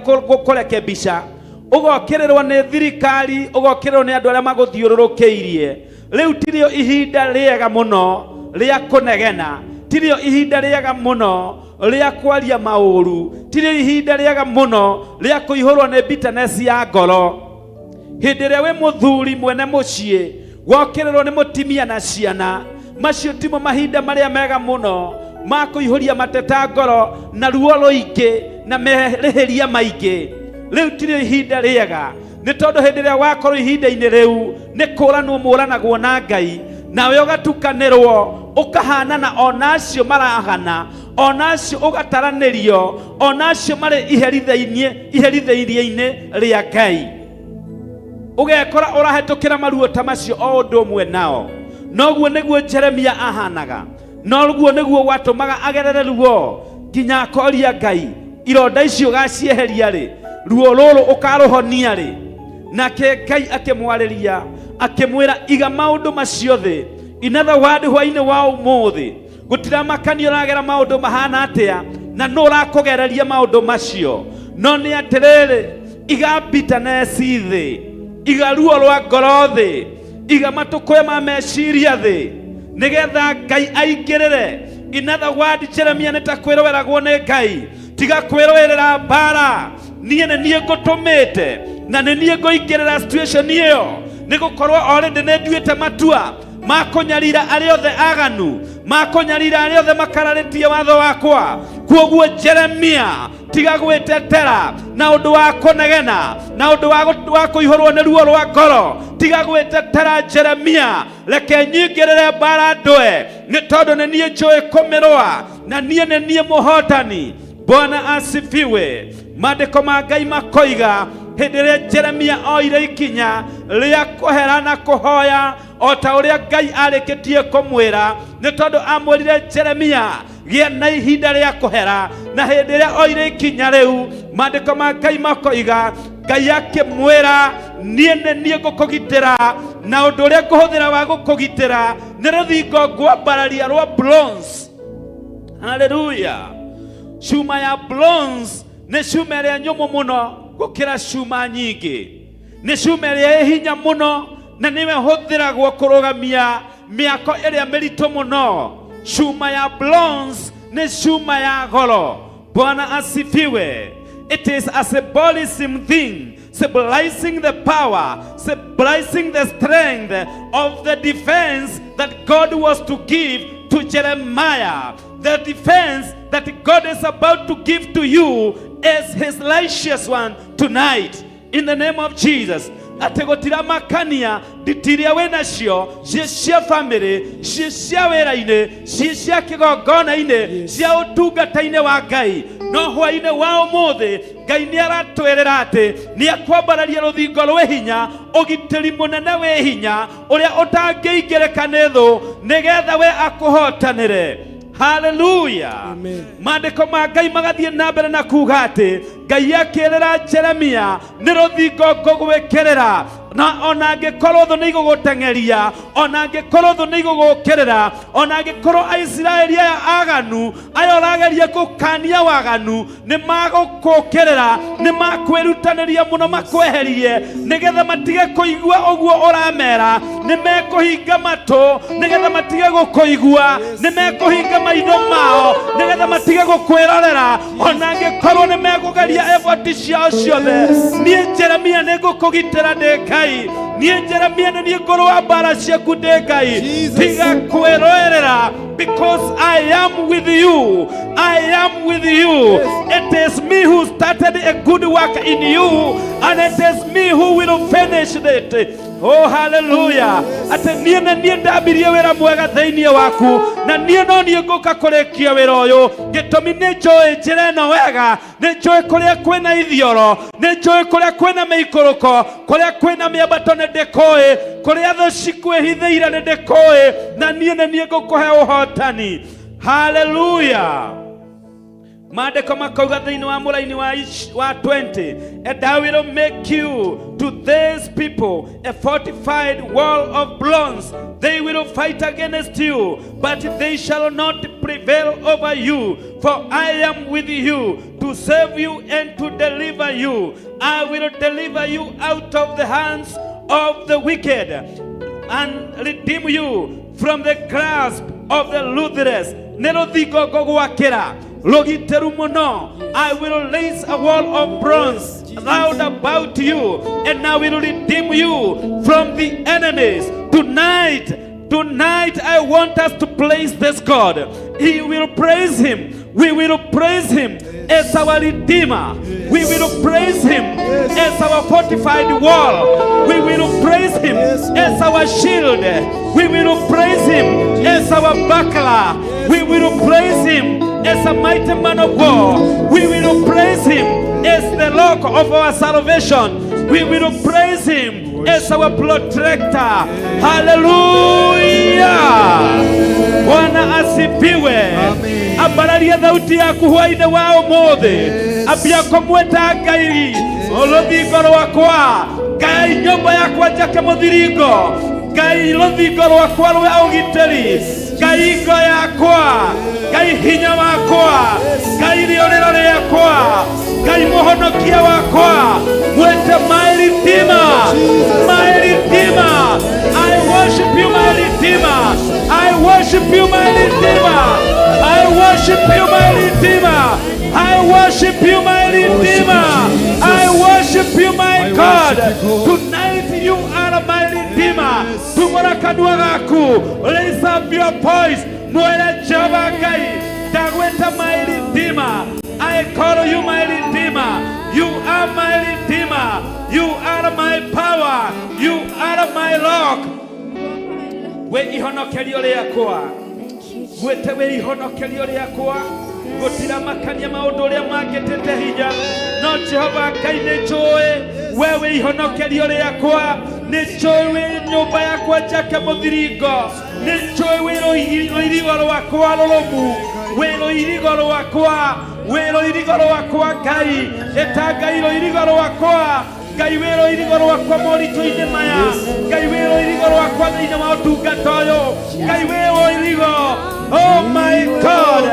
kũrekebisha, ũgokĩrĩrwo nĩ thirikari, ũgokĩrĩrwo nĩ andũ arĩa magũthiũrũrũkĩirie, rĩu tirĩo ihinda rĩega mũno rĩa kũnegena, tirĩo ihinda rĩega mũno rĩa kwaria maũru, tirĩo ihinda rĩega mũno rĩa kũihũrwo nĩ bitterness ya ngoro. Hĩndĩ ĩrĩa wĩ mũthuri mwene mũciĩ, wokĩrĩrwo nĩ mũtimia na ciana, macio timo mahinda marĩa mega mũno ma kũihũria mateta ngoro na ruo rũingĩ na merĩhĩria maingĩ. Rĩu tirĩo ihinda rĩega, nĩ tondũ hĩndĩ ĩrĩa wakorwo ihinda-inĩ rĩu nĩ kũranwo mũranagwo na Ngai, nawe ũgatukanĩrwo, ũkahanana ona acio marahana, ona acio ũgataranĩrio, ona acio marĩ iherithĩirie-inĩ rĩa Ngai. Ũgekora ũrahetũkĩra maruo ta macio o ũndũ ũmwe nao. Noguo nĩguo Jeremia ahanaga, noguo nĩguo gwatũmaga agerere ruo nginya akoria Ngai, ironda icio ũgacieheria rĩ? Ruo rũrũ ũkarũhonia rĩ? Nake Ngai akĩmwarĩria, akĩmwĩra, iga maũndũ macio thĩ. In other word, hwainĩ wa ũmũthĩ gũtiramakania ũragera maũndũ mahana atĩa na nũ ũrakũgereria maũndũ macio, no nĩ atĩrĩrĩ, iga bitterness thĩ, iga ruo rwa ngoro thĩ, iga matũkũya ma meciria thĩ, nĩgetha Ngai aingĩrĩre. In other word, Jeremia nĩ ta kwĩrũĩragwo nĩ Ngai, tiga kwĩrũĩrĩra mbara, niĩ nĩ niĩ ngũtũmĩte na nĩ niĩ ngũingĩrĩra situation ĩyo, nĩ gũkorwo already nĩ nduĩte matua ma kũnyarira arĩa othe aganu, ma kũnyarira arĩa othe makararĩtie watho wakwa. Kuoguo Jeremia, tiga gwĩtetera na ũndũ wa kũnegena na ũndũ wa kũihũrwo nĩ ruo rwa ngoro. Tiga gwĩtetera Jeremia, reke nyingĩrĩre mbara ndũe, nĩ tondũ nĩ niĩ njũĩ kũmĩrũa na niĩ nĩ niĩ mũhotani. Bwana asifiwe. Maandĩko ma Ngai makoiga hĩndĩ ĩrĩa Jeremia oire ikinya rĩa kũhera na kũhoya o ta ũrĩa Ngai arĩkĩtie kũmwĩra, nĩ tondũ amwĩrire Jeremia, gĩa na ihinda rĩa kũhera. Na hĩndĩ ĩrĩa oire ikinya rĩu, maandĩko ma Ngai makoiga Ngai akĩmwĩra, niĩ nĩ niĩ ngũkũgitĩra, na ũndũ ũrĩa ngũhũthĩra wa gũkũgitĩra nĩ rũthingo ngwambararia rwa bronze. Haleluya! Cuma ya bronze nĩ cuma ĩrĩa nyũmũ mũno gũkĩra cuma nyingĩ, nĩ cuma ĩrĩa ĩ hinya mũno na nĩwe hũthĩragwo kũrũgamia mĩako ĩrĩa mĩritũ mũno. Cuma ya bronze nĩ cuma ya goro. Bwana asifiwe. It is a symbolism thing, symbolizing the power, symbolizing the strength of the defense that God was to give to Jeremiah. The defense that God is about to give to you is his righteous one tonight. In the name of Jesus. Atĩ gũtiramakania nditi iria wĩ nacio, ciĩ cia famĩlĩ, ciĩ cia wĩra-inĩ, ciĩ cia kĩgongona-inĩ, cia ũtungata-inĩ wa Ngai, no hwaĩ-inĩ wa ũmũthĩ Ngai nĩ aratwĩrĩra atĩ nĩ akwambararia rũthingo rwĩ hinya, ũgitĩri mũnene wĩ hinya ũrĩa ũtangĩingĩrĩka nĩ thũ, nĩgetha we akũhotanĩre. Haleluya. Maandĩko ma Ngai magathiĩ na mbere na kuga atĩ Ngai akĩrĩra Jeremia, nĩ rũthingo ngũgwĩkĩrĩra. Na ona angĩkorwo thũ nĩ igũgũteng'eria, ona angĩkorwo thũ nĩ igũgũũkĩrĩra, ona angĩkorwo Aisiraeli aya aganu aya ũrageria gũkania waganu nĩ magũkũũkĩrĩra, nĩ makwĩrutanĩria mũno makweherie nĩgetha matige kũigua ũguo ũramera, nĩ mekũhinga matũ nĩgetha matige gũkũigua, nĩ mekũhinga maitho mao nĩgetha matige gũkwĩrorera, ona angĩkorwo nĩ mekũgeria effort ciao ciothe. Niĩ Jeremia nĩ ngũkũgitĩra ndĩ Ngai. Niĩ Jeremia nĩ niĩ ngũrũa mbara ciaku ndĩ Ngai. Tiga kwĩrũĩrĩra, because I am with you. I am with you. It is me who started a good work in you, and it is me who will finish it. Oh, hallelujah. Atĩ niĩ nĩ niĩ ndambirie wĩra mwega thĩinĩ waku, na niĩ no niĩ ngũka kũrĩkia wĩra ũyũ. Gĩtũmi nĩ njũĩ njĩra ĩno wega, nĩ njũĩ kũrĩa kwĩna ithioro, nĩ njũĩ kũrĩa kwĩna mĩikũrũko, kũrĩa kwĩna mĩambato nĩ ndĩkũĩ, kũrĩa thũ cikwĩhithĩire nĩ ndĩkũĩ, na niĩ nĩ niĩ ngũkũhe ũhotani. Haleluya. Maandĩko makauga thĩinĩ wa mũraini wa 20, "And I will make you to these people a fortified wall of bronze. They will fight against you, but they shall not prevail over you, for I am with you to save you and to deliver you. I will deliver you out of the hands of the wicked and redeem you from the grasp of the ruthless." Nĩ rũthingo ngũgwakĩra rũgitĩru mũno. I will raise a wall of bronze round about you, and I will redeem you from the enemies. Tonight, tonight, I want us to praise this God. He will praise him. We will praise him as our redeemer. We will praise him as our fortified wall. We will praise him as our shield. We will praise him as our buckler. We will praise him as a mighty man of war. We will praise him as the rock of our salvation. We will praise him as our protector. Hallelujah. Bwana asifiwe. Ambararia thauti yaku hwainĩ wa ũmũthĩ, ambia kũmwĩta Ngai rũthingo rwakwa, Ngai nyũmba yakwa njake mũthiringo, Ngai rũthingo rwakwa rwa ũgitĩri, Ngai ngo yakwa, Ngai hinya wakwa, Ngai rĩũrĩro rĩakwa, Ngai mũhonokia wakwa. Mwĩte my redeemer, my redeemer. I worship you, my redeemer. I worship you, my redeemer. I worship you, my redeemer. I worship you, my redeemer. I worship you, my God. Tonight you are my redeemer. Tumũra kanua gaku. Raise up your voice. Mwĩre Jehova Ngai, ndagwĩta my redeemer. I call you my redeemer. You are my redeemer. You are my power. You are my rock. Wĩ ihonokerio rĩakwa. Gwĩte wĩ ihonokerio rĩakwa. Gũtiramakania maũndũ ũrĩa mangĩtĩte hinya, no Jehova Ngai, nĩ njũĩ we wĩ ihonokerio rĩakwa, nĩ njũĩ wĩ nyũmba yakwa njake mũthiringo, nĩ njũĩ wĩ rũirigo rwakwa rũrũmu, wĩ rũirigo rwakwa, wĩ rũirigo rwakwa. Ngai, ĩta Ngai rũirigo rwakwa. Ngai, wĩ rũirigo rwakwa moritũ-inĩ maya. Ngai, wĩ rũirigo rwakwa thĩinĩ wa ũtungata ũyũ. Ngai, wĩ rũirigo. Oh my God,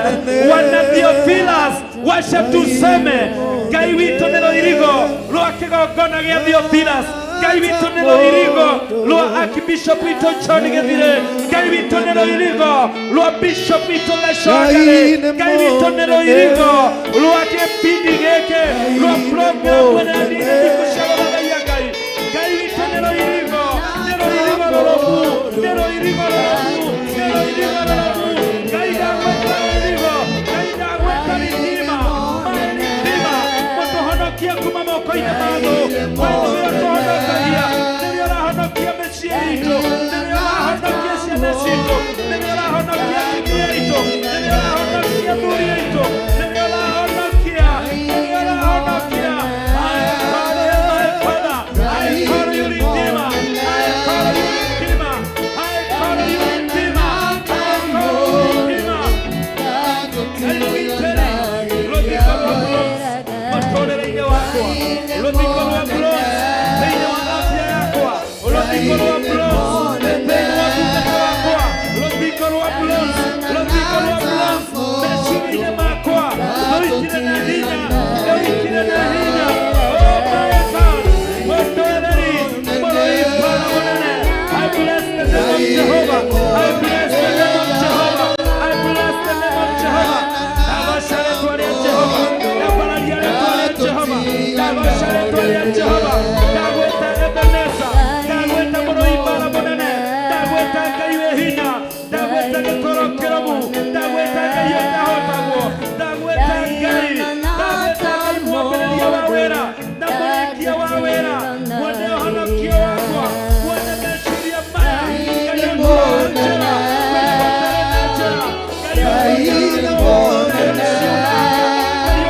wana Theophilus, wacha tuseme Ngai witũ nĩ rũirigo rwa kĩgongona gĩa Theophilus. Ngai witũ nĩ rũirigo rwa Archbishop witũ John Gĩthire. Ngai witũ nĩ rũirigo rwa Bishop witũ Leshogare. Ngai witũ nĩ rũirigo rwa gĩbindi gĩkĩ, rwa program ĩrĩa thikũ cia gũthathaiya Ngai. Ngai witũ nĩ rũirigo, nĩ rũirigo rũrũmu, nĩ rũirigo rũrũmu, nĩ rũirigo rũrũmu. Ngai, ndagwĩta rũirigo. Ngai, ndagwĩta redeemer, my redeemer. Mũtũhonokie kuma moko-inĩ ma thũ. We nĩwe ũtũhonokagia, nĩwe ũrahonokia mĩciĩ itũ, nĩwe ũrahonokia ciana citũ, nĩwe ũrahonokia atumia aitũ, nĩwe ũrahonokia athuri aitũ, nĩwe ũrahonokia, nĩwe ũrahonokia. My God and my Father. Ndagwĩta gĩtoro kĩrũmu, ndagwĩta Ngai ũtahotagwo, ndagwĩta Ngai, ndagwĩta Ngai mwambĩrĩria wa wĩra na mũrĩkia wa wĩra, mwene ũhonokio wakwa, mwene meciria maya, Ngai ũtuaga njĩra, Ngai ũtarĩ na njĩra, Ngai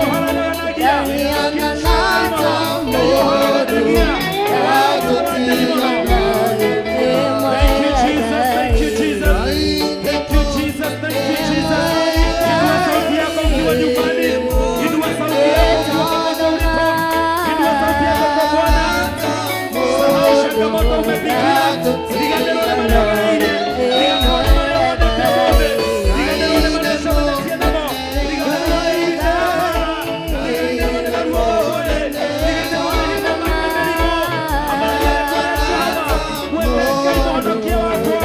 ũhoranagia, Ngai ũhoranagia, Ngai ũhoranagia. Thank you, Jesus. Thank you, Jesus. Thank you, Jesus. Thank you, Jesus. Inua sauti yako ukiwa nyumbani. Inua sauti yako ukiwa popote ulipo. Inua sauti yako kwa Bwana. Sahau changamoto umepitia. Riganĩrwo nĩ marĩa ũgereire. Riganĩrwo nĩ marĩa wonete ũmũthĩ. Riganĩrwo nĩ marĩa ũcemanĩtie namo. Riganĩrwo nĩ ihinda rĩa mbaara. Riganĩrwo nĩ maruo ũĩ. Riganĩrwo nĩ ihinda ma mĩrimũ. Ambararia rĩĩtwa rĩa Jehova. Mwĩte Ngai mũhonokia wakwa.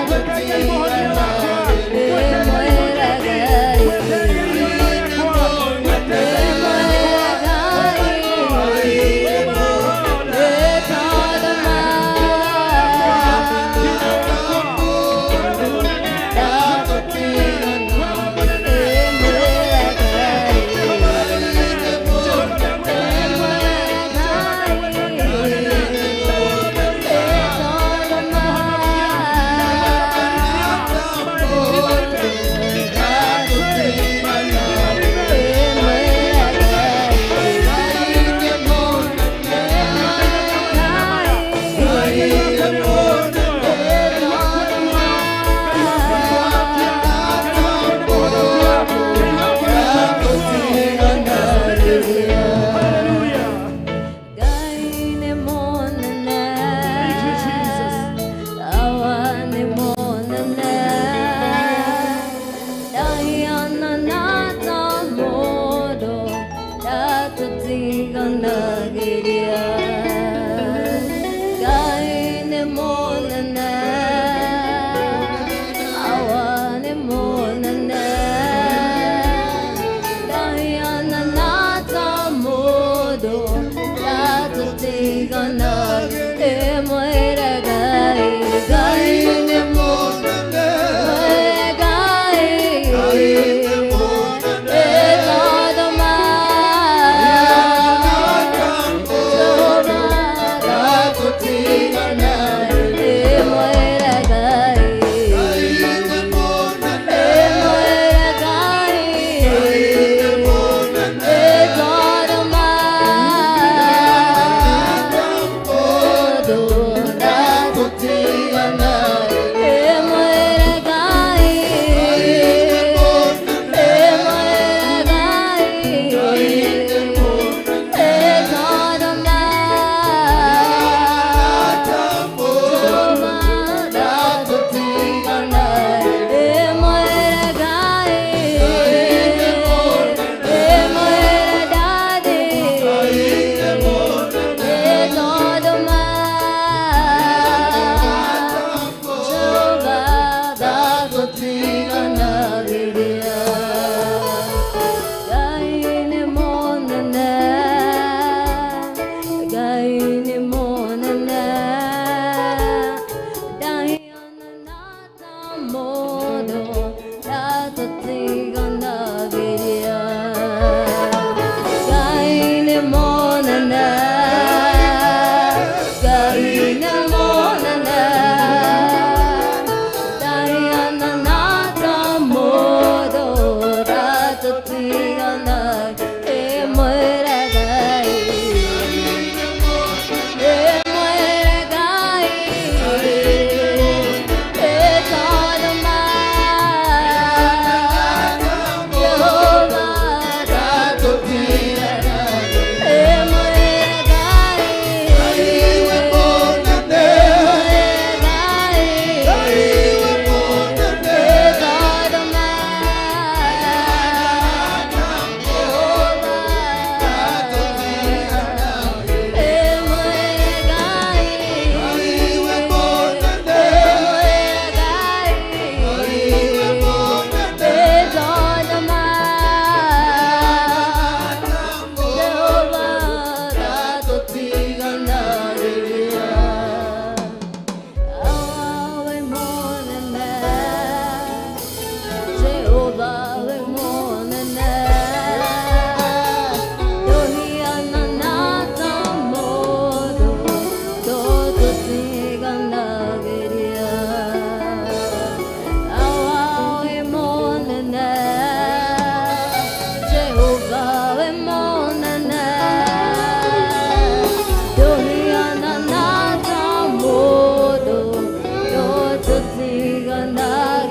Mwĩte Ngai mũhonia wakwa. Mwĩte Ngai mũnyaki. Mwĩte Ngai rĩũrĩro rĩakwa. Mwĩte Ngai ngo yakwa. Oh my God. Hallelujah. Thank you, Jesus.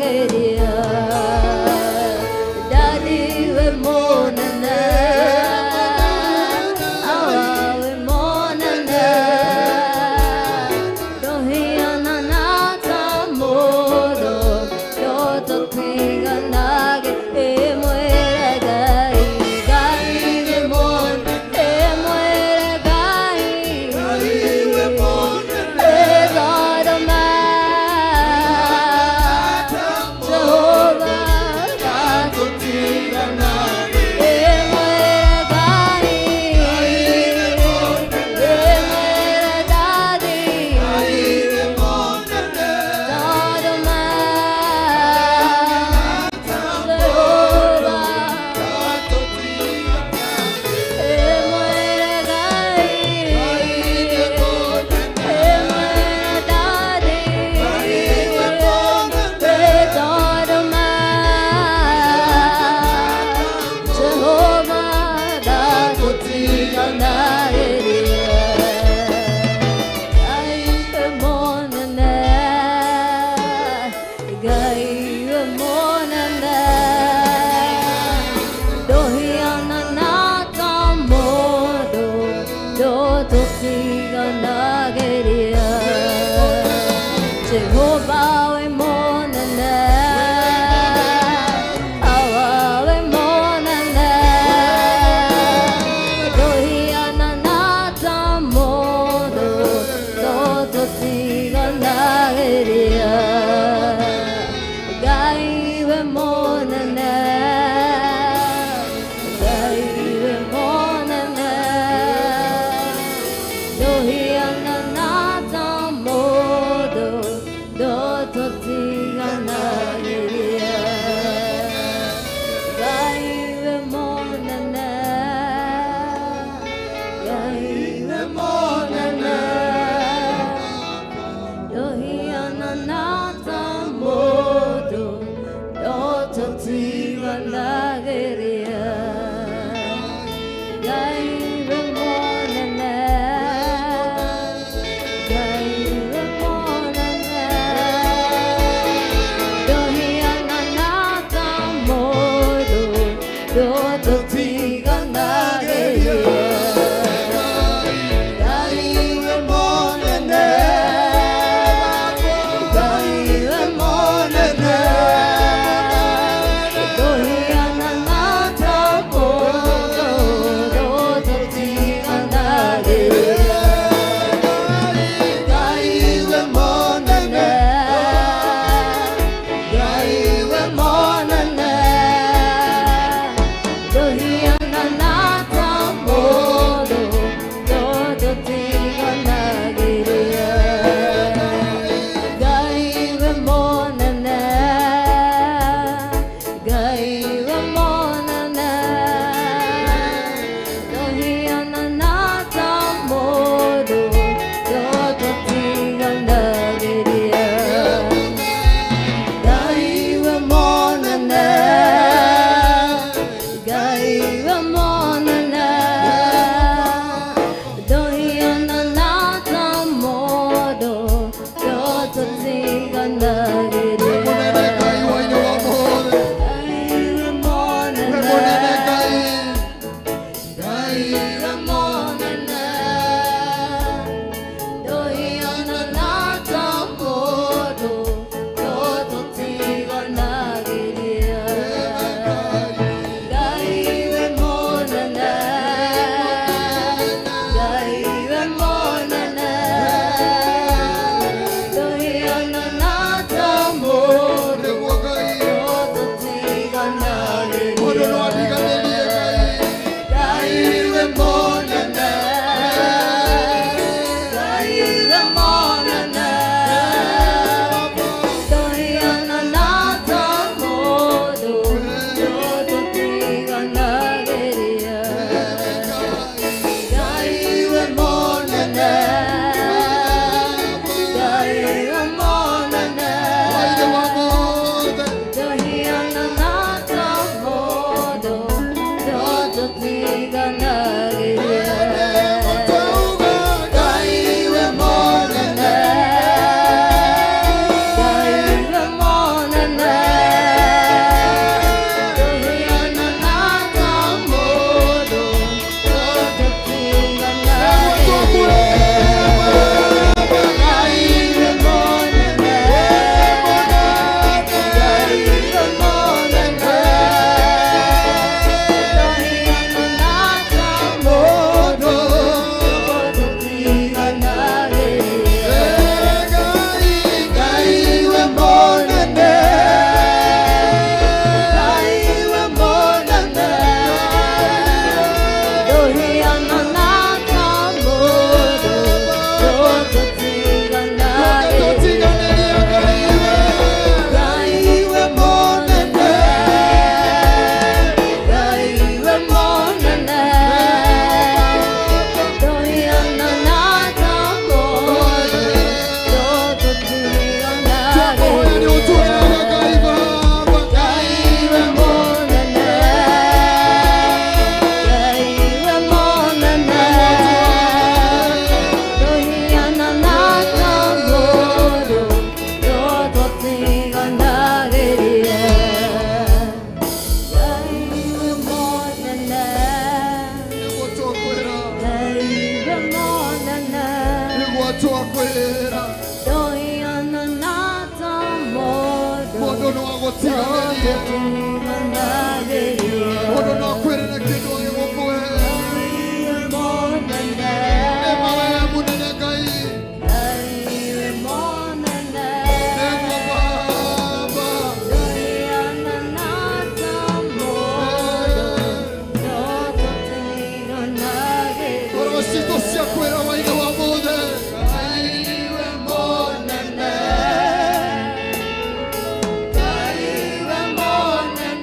Tũtiganagĩria. Daddy wĩ mũnene, Awa wĩ mũnene, ndũhianana ta mũndũ, ndũtũtiganagĩria. Ĩmwĩre Ngai, Ngai wĩ mũnene, ĩmwĩre Ngai, Jehovah wĩ mũnene, Awa wĩ mũnene, ndũhianana ta mũndũ, ndũtũtiganagĩria. Ngai wĩ mũnene, Ngai wĩ mũnene, ndũhianana ta mũndũ, ndũtũtiganagĩria. Ngai wĩ mũnene, Ngai wĩ mũnene, ndũhianana ta mũndũ, ndũtũtiganagĩria. gũtiganĩrie. Mũndũ no akwĩrĩre kĩndũ agĩgũkũhe. Nĩma we mũnene Ngai. Nĩguo Baba. Ngoro citũ ciakwĩra waithe wa mothe. Ngai we mũnene. Ngai we mũnene.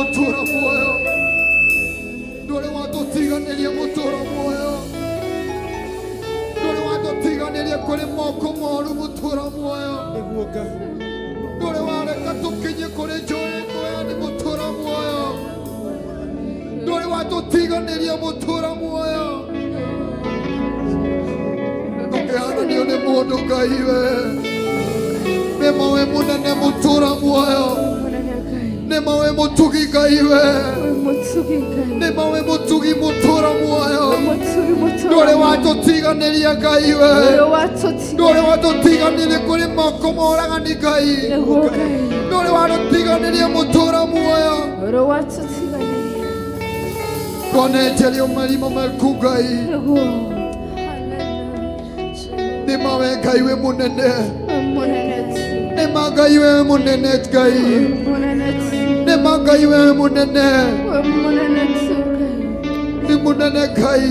Mũtũra muoyo, ndũrĩ watũtiganĩria. Mũtũra muoyo, ndũrĩ watũtiganĩria kũrĩ moko moru. Mũtũra muoyo, Nĩguo Ngai. Ndũrĩ wareka tũkinye kũrĩ njũĩ ngoyani. Mũtũra muoyo, ndũrĩ watũtiganĩria. Mũtũra muoyo, ndũkĩhananio nĩ mũndũ. Ngai we nĩma wĩ mũnene. Mũtũra muoyo, nĩma wĩ mũtugi. Ngai we nĩma wĩ mũtugi. Mũtũra muoyo, ndũrĩ watũtiganĩria. Ngai we ndũrĩ watũtiganĩria kũrĩ moko moragani. Ngai, ndũrĩ watũtiganĩria. Mũtũra muoyo, twanenjerio marima maku. Ngai, nĩma we Ngai wĩ mũnene. Nĩma Ngai wĩ mũnene. Ngai, nĩma Ngai wĩ mũnene. Nĩ mũnene Ngai,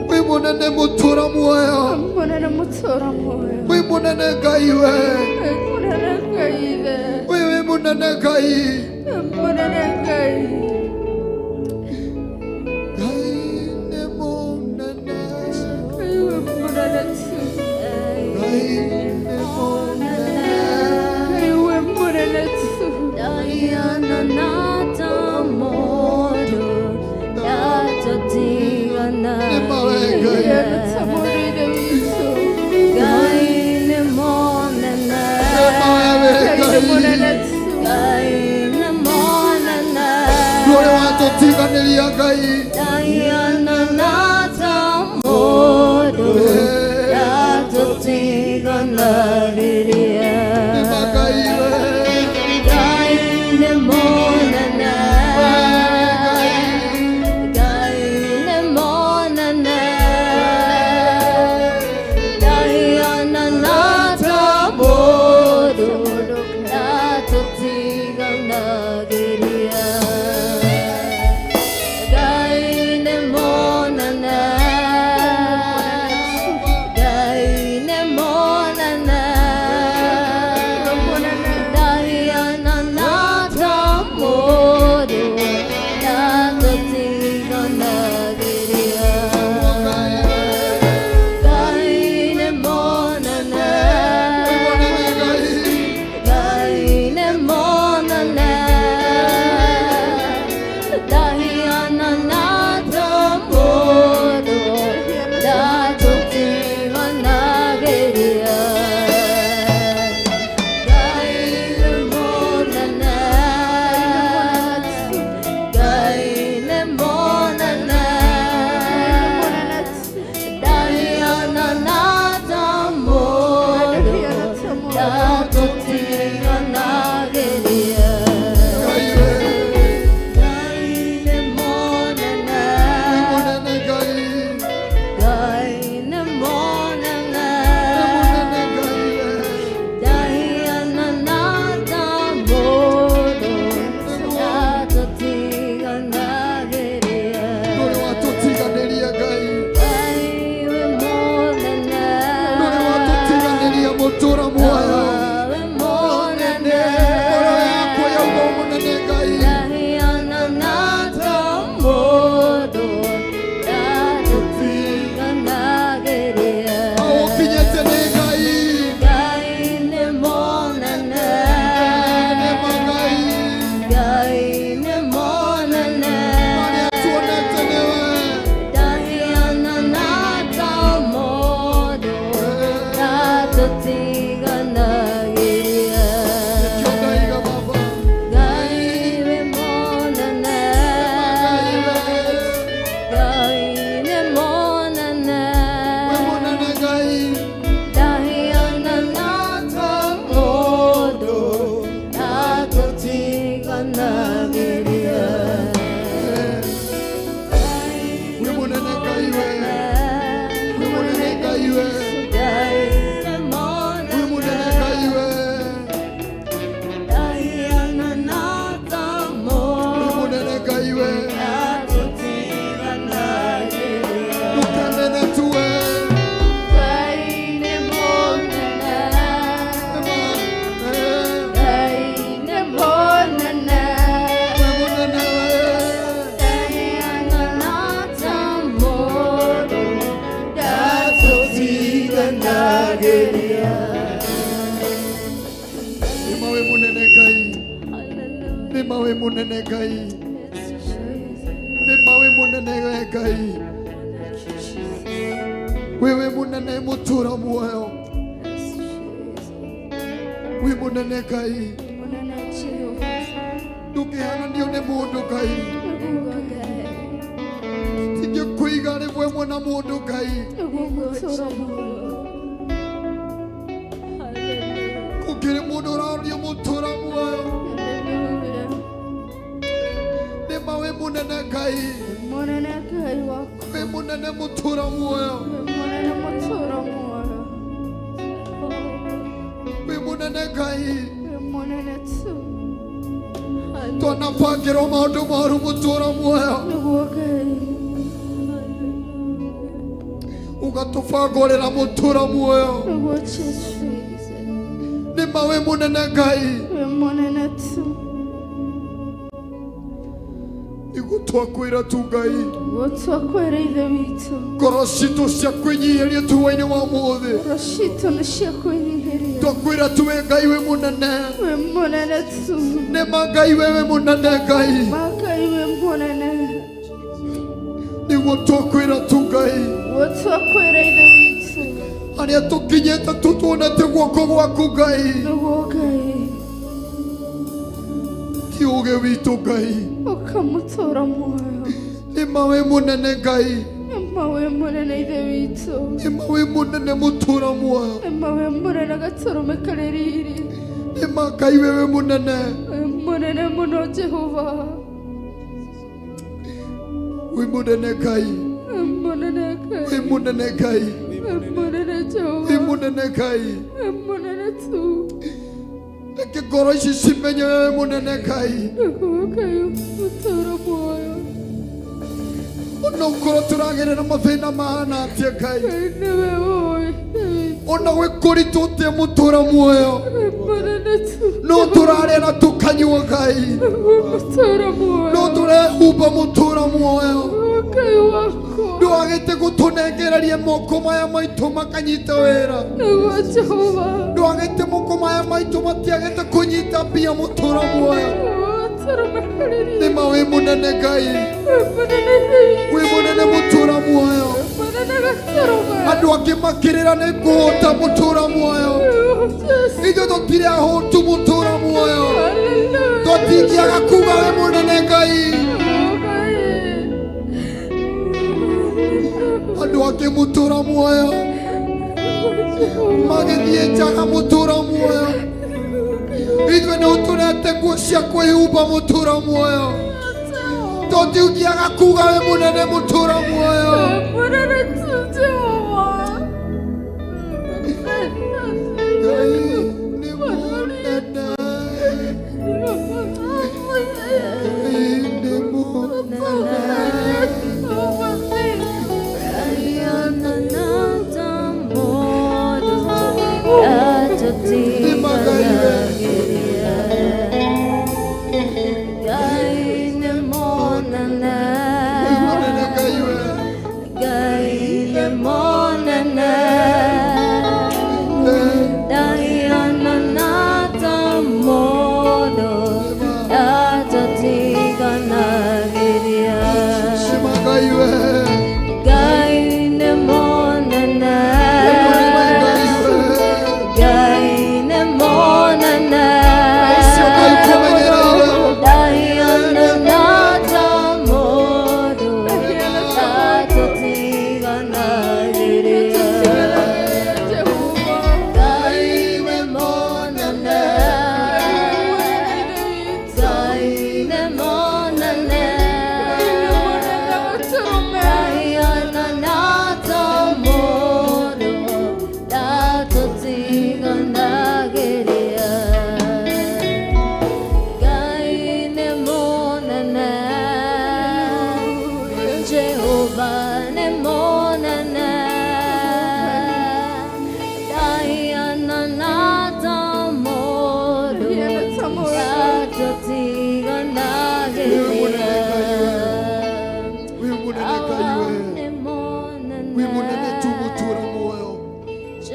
wĩ mũnene. Mũtũra muoyo, wĩ mũnene. Ngai we wĩ mũnene. Ngai, Ngai nĩ mũnene. Ngai nĩ mũnene. Diana nata modo data tigana. Nĩma we Ngai. Ngai nĩ mũnene. Nĩma we Ngai. Ngai nĩ mũnene. Ndũrĩ watũtiganĩria Ngai. Diana nata modo data tigana. Nĩma Ngai we. Ngai nĩ mũnene. Ngai nĩ mũnene. Diana nata modo ndatũtiganagĩria. Ngai nĩ mũnene. Ngai nĩ mũnene. Tiganagĩria. Nĩma wĩ mũnene Ngai, nĩma wĩ mũnene Ngai, nĩma wĩ mũnene we Ngai, wĩ wĩ mũnene mũtũra muoyo, wĩ mũnene Ngai, ndũngĩhananio nĩ mũndũ Ngai, tingĩkũiga rĩmwe na mũndũ Ngai, gũkĩrĩ mũndũ ũraria mũtũra muoyo, nĩma wĩ mũnene Ngai, wĩ mũnene mũtũra muoyo, wĩ mũnene Ngai, twanabangĩrwo maũndũ moru mũtũra muoyo, ũgatũbangũrĩra mũtũra muoyo, nĩma wĩ mũnene Ngai, nĩguo twakwĩra tu Ngai, Twakwĩra Ithe witũ, ngoro citũ cia kwĩnyihĩria tuwa-inĩ wa ũmũthĩ, ngoro citũ nĩ cia kwĩnyihĩria, twakwĩra tu wĩ Ngai wĩ mũnene, wĩ mũnene tu, nĩma Ngai we wĩ mũnene Ngai, ma Ngai wĩ mũnene, nĩguo twakwĩra tu Ngai, nĩguo twakwĩra Ithe witũ, harĩa tũkinyĩte tu tuonete guoko gwaku Ngai, nĩguo Ngai ti ũũgĩ witũ Ngai, ũkamũtũra muoyo, nĩma wĩ mũnene Ngai, nĩma wĩ mũnene Ithe witũ, nĩma wĩ mũnene mũtũra muoyo, nĩma wĩ mũnene gatũrũme karĩ riri, nĩma Ngai we wĩ mũnene, wĩ mũnene mũno Jehova, wĩ mũnene Ngai, wĩ mũnene wĩ Ngai, mũnene Ngai, wĩ mũnene wĩ Jehova, mũnene Ngai, wĩ mũnene tu, reke ngoro ici cimenye we wĩ mũnene Ngai, nĩguo Ngai mũtũra muoyo, ona ũkorwo tũragerera mathĩna mahana atĩa Ngai, Ngai nĩwe ũĩ Ithe witũ, ona gwĩ kũritũ atĩa mũtũra muoyo, wĩ mũnene tu, no tũrarĩa na tũkanyua Ngai, nĩguo mũtũra muoyo, no tũrehumba mũtũra muoyo, nĩguo Ngai wakwa, ndwagĩte gũtũnengereria moko maya maitũ makanyita wĩra, nĩguo Jehova, ndwagĩte moko maya maitũ matiagĩte kũnyita mbia mũtũra muoyo, nĩguo gatũrũme karĩ riri, nĩma wĩ mũnene Ngai, wĩ mũnene Ithe witũ, wĩ mũnene mũtũra muoyo, mũnene gatũrũme, andũ angĩ makĩrĩra nĩ kũhũta mũtũra muoyo, nĩguo Jesũ, ithuĩ tũtirĩ ahũtu mũtũra muoyo, hallelujah, tũtingĩaga kuga wĩ mũnene Ngai, nĩguo Ngai, andũ angĩ mũtũra muoyo magĩthiĩ njaga mũtũra muoyo, ithuĩ nĩ ũtũrete nguo cia kwĩhumba mũtũra muoyo, tũtingĩaga kuga wĩ mũnene mũtũra muoyo, mũnene tu Jehova. Ngai nĩ mũnene, Ngai nĩ mũnene, nĩma Ngai we, wĩ mũnene Ngai we, nĩma Ngai we, Ngai nĩ mũnene, wĩ mũnene Ngai we, Ngai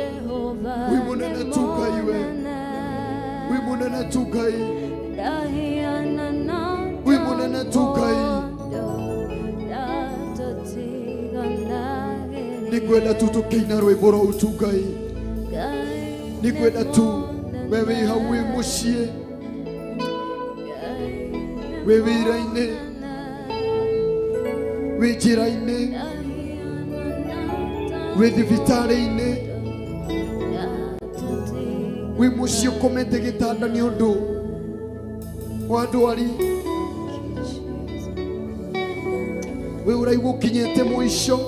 Jehova Wĩ mũnene tu Ngai we. Wĩ mũnene tu Ngai. Wĩ mũnene tu Ngai. Nĩngwenda tu tũkĩina rwĩmbo rũu tu Ngai. Nĩngwenda tu we wĩ hau wĩ mũciĩ, wĩ wĩra-inĩ, wĩ njĩra-inĩ, wĩ thibitarĩ-inĩ, wĩ mũciĩ ũkomete gĩtanda nĩ ũndũ wa ndwari, wĩ ũraigua ũkinyĩte mũico.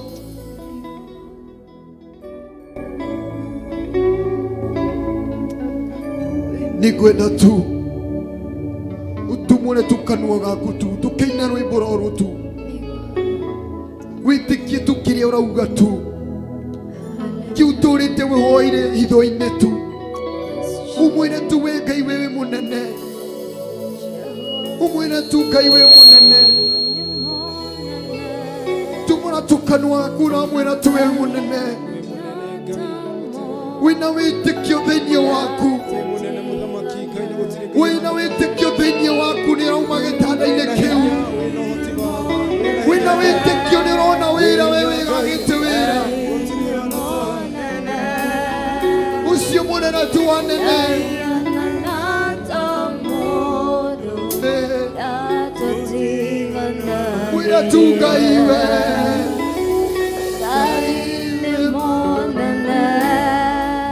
Nĩngwenda tu ũtumũre tu kanua gaku tu tũkĩina rwĩmbo rũrũ tu, wĩtĩkie tu kĩrĩa ũrauga tu, kĩu ũtũrĩte wĩhoire hitho-inĩ tu, ũmwĩre tu wĩ Ngai wĩ mũnene, ũmwĩre tu Ngai wĩ mũnene, tumũra tu kanua gaku ũramwĩra tu wĩ mũnene, wĩna wĩtĩkio thĩinĩ waku, wĩna wĩtĩkio thĩinĩ waku nĩ ũrauma gĩtanda-inĩ kĩu, wĩna wĩtĩkio nĩ ũrona wĩra we wĩgagĩte wĩra ũcio mũnene tu wa nene. Mwĩre tu Ngai we.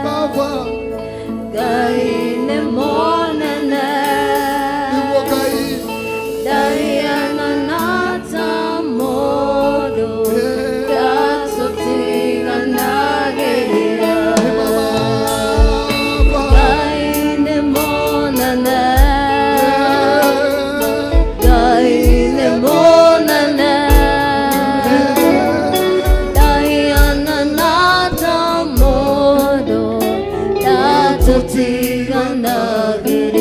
Baba nĩguo Ngai.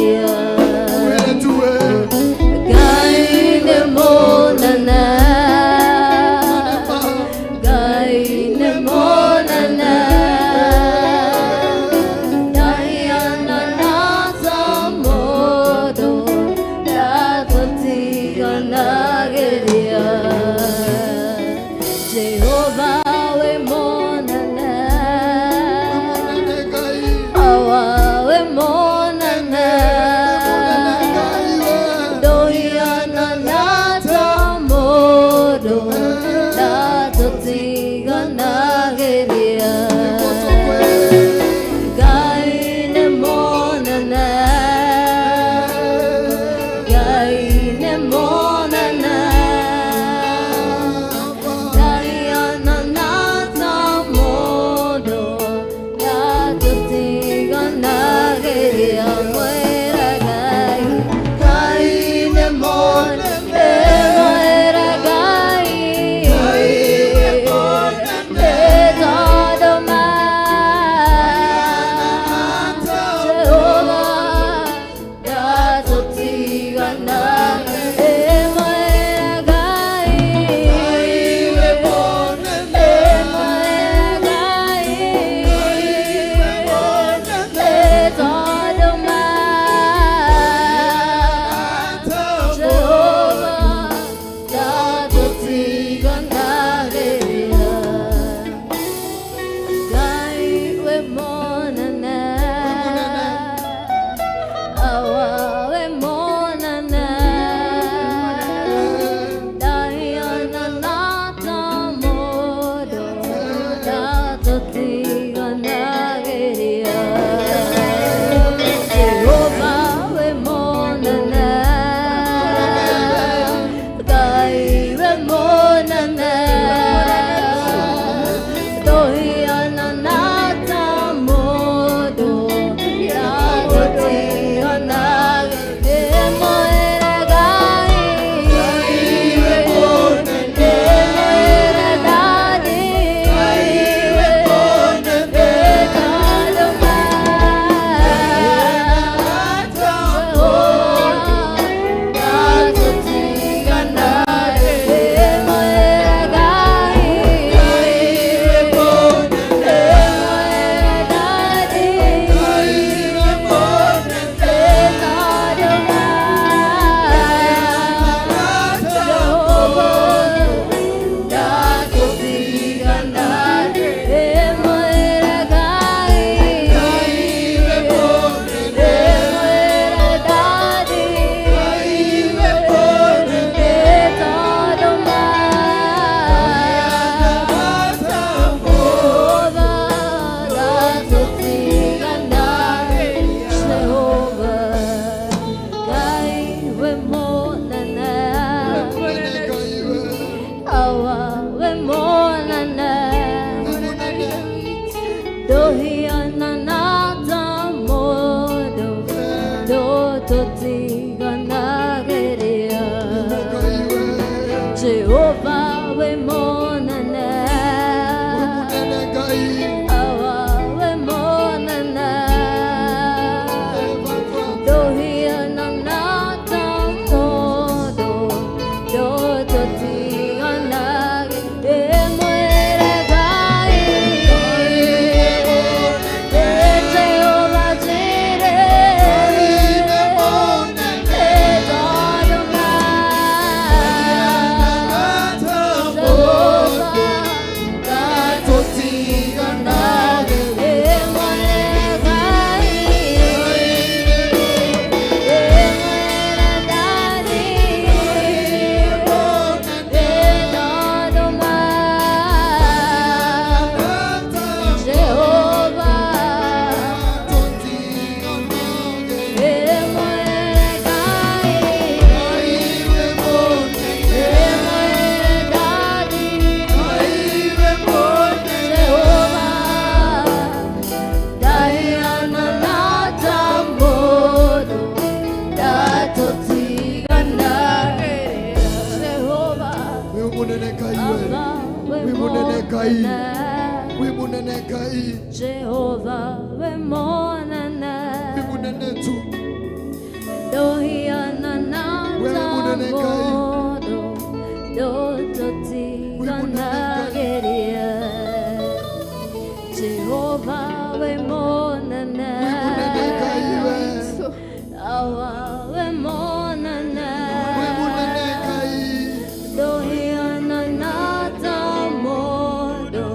Mwĩre tu we. Jehovah we monana, Mũnene Ngai. awa we monana. Ndohiana ta mũndũ ndũtũtiganagĩria. Jehova wĩ mũnene, Awa wĩ mũnene. Ndohiana ta mũndũ ndũtũtiganagĩria. Mwĩre Ngai, Jehova Jireh, Jehovah. Wĩ mũnene Ngai we. Wĩ mũnene Ngai. Wĩ mũnene Ngai. Jehova we monana Wĩ mũnene tu. Dohiana na Wewe munene Ngai. modo dototiganageria Jehova we monana Wĩ mũnene Ngai we. Awa we monana Wĩ mũnene Ngai. Dohiana na modo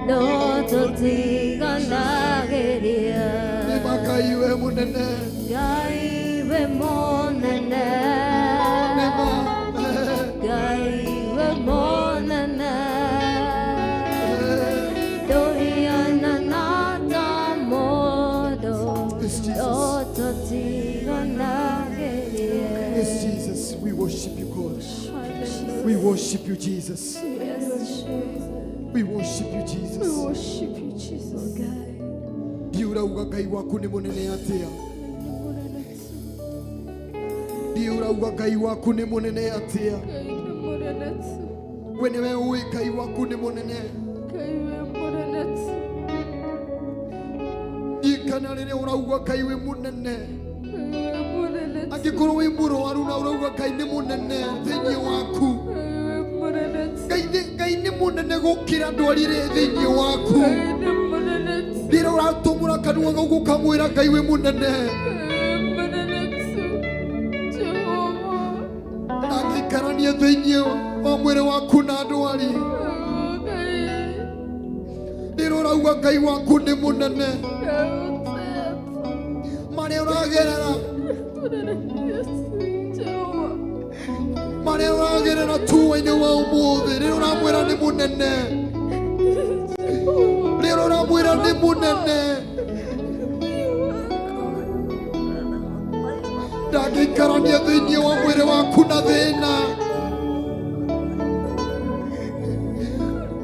dototiganageria Nĩ ma Ngai we mũnene. Ngai we monana Nĩ ma. Ngai we monana Dohiana na ta modo Yes, Jesus. dototiganageria Yes, Jesus, we worship you, God. We worship you, Jesus. Yes, Jesus. We worship you, We Jesus. worship you, Jesus. Ndiũ ũrauga Ngai waku nĩ mũnene atĩa? Ndiũ ũrauga Ngai waku nĩ mũnene atĩa? Ngai nĩ mũnene tu. We nĩwe ũĩ Ngai waku nĩ mũnene. Ngai wĩ mũnene tu. Ririkana rĩrĩa ũrauga Ngai wĩ mũnene. Ngai wĩ mũnene tu. Angĩkorwo wĩ mũrwaru na ũrauga Ngai nĩ mũnene thĩinĩ waku. Ngai wĩ mũnene tu. Ngai nĩ mũnene gũkĩra ndwari ĩrĩa ĩ thĩinĩ waku. Ngai nĩ mũnene tu. Rĩrĩa ũratũmũra kanua gaku ũkamwĩra Ngai wĩ mũnene. Ngai wĩ mũnene tu. Jehova. Ndangĩikarania thĩinĩ wa mwĩrĩ waku na ndwari. Oh, Ngai. Rĩrĩa ũrauga Ngai waku nĩ mũnene. Ngai Marĩa ũragerera, mũnene. Yes, Jehova. marĩa ũragerera tuwa-inĩ wa ũmũthĩ, rĩrĩa ũramwĩra nĩ mũnene. Rĩrĩa ũramwĩra nĩ mũnene. Ndangĩikarania thĩinĩ wa mwĩrĩ waku na thĩna.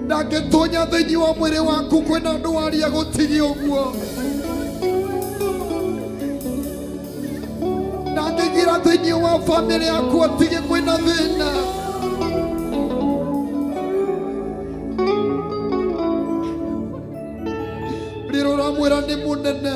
Ndangĩtonya thĩinĩ wa mwĩrĩ waku kwĩna ndwari agũtigie ũguo. Ndangĩingĩra thĩinĩ wa bamĩrĩ yaku atige kwĩna thĩna. Rĩrĩa ũramwĩra nĩ mũnene.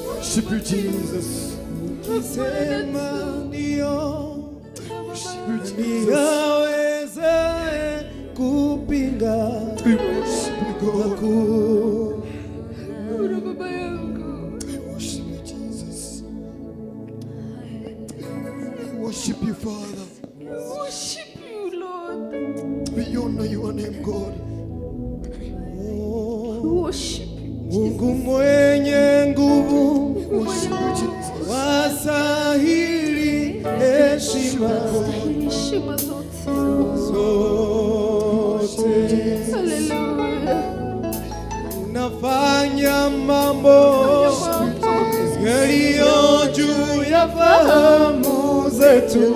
Worship you, Jesus. Sema ndio, Worship you, Jesus. niawezaye kupinga We worship you, God. makuu. Kuna baba yangu. We worship you, Jesus. We worship you, Father. Worship you, Lord. We honor your name, God. We worship you. Mungu mwenye nguvu, Worship you, Jesus. wastahili heshima Heshima zote. zote. Hallelujah. Unafanya mambo Mambo. ya fahamu zetu.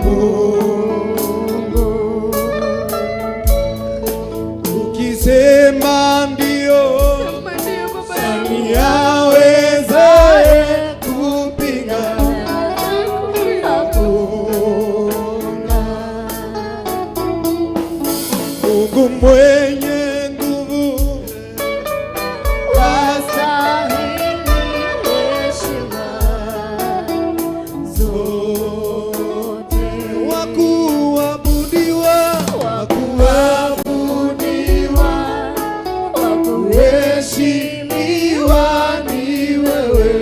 Mungu, ukisema ndio, nani awezaye kupinga? Hakuna. Mungu mwenye nguvu, Wastahili heshima zote, wa kuabudiwa, wa kuabudiwa, wa kuheshimiwa ni wewe.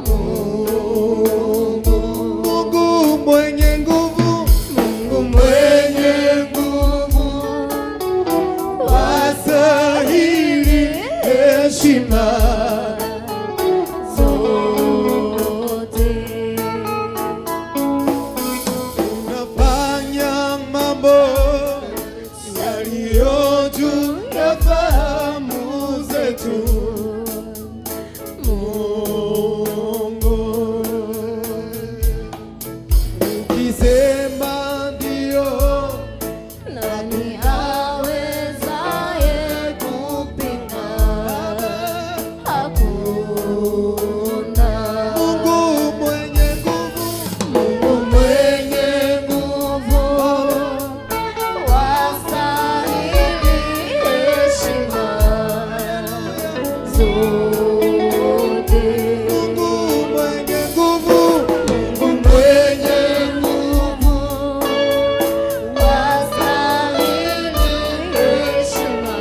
Mungu, Mungu mwenye nguvu, Mungu mwenye nguvu, wastahili heshima zote. Unafanya mambo yaliyo juu ya fahamu zetu. Mungu, ukisema ndio, Nani awezaye kupinga? Hakuna. Mungu mwenye nguvu, Mungu mwenye nguvu, wastahili heshima zote. Mungu mwenye nguvu, Mungu mwenye Nguvu, wastahili heshima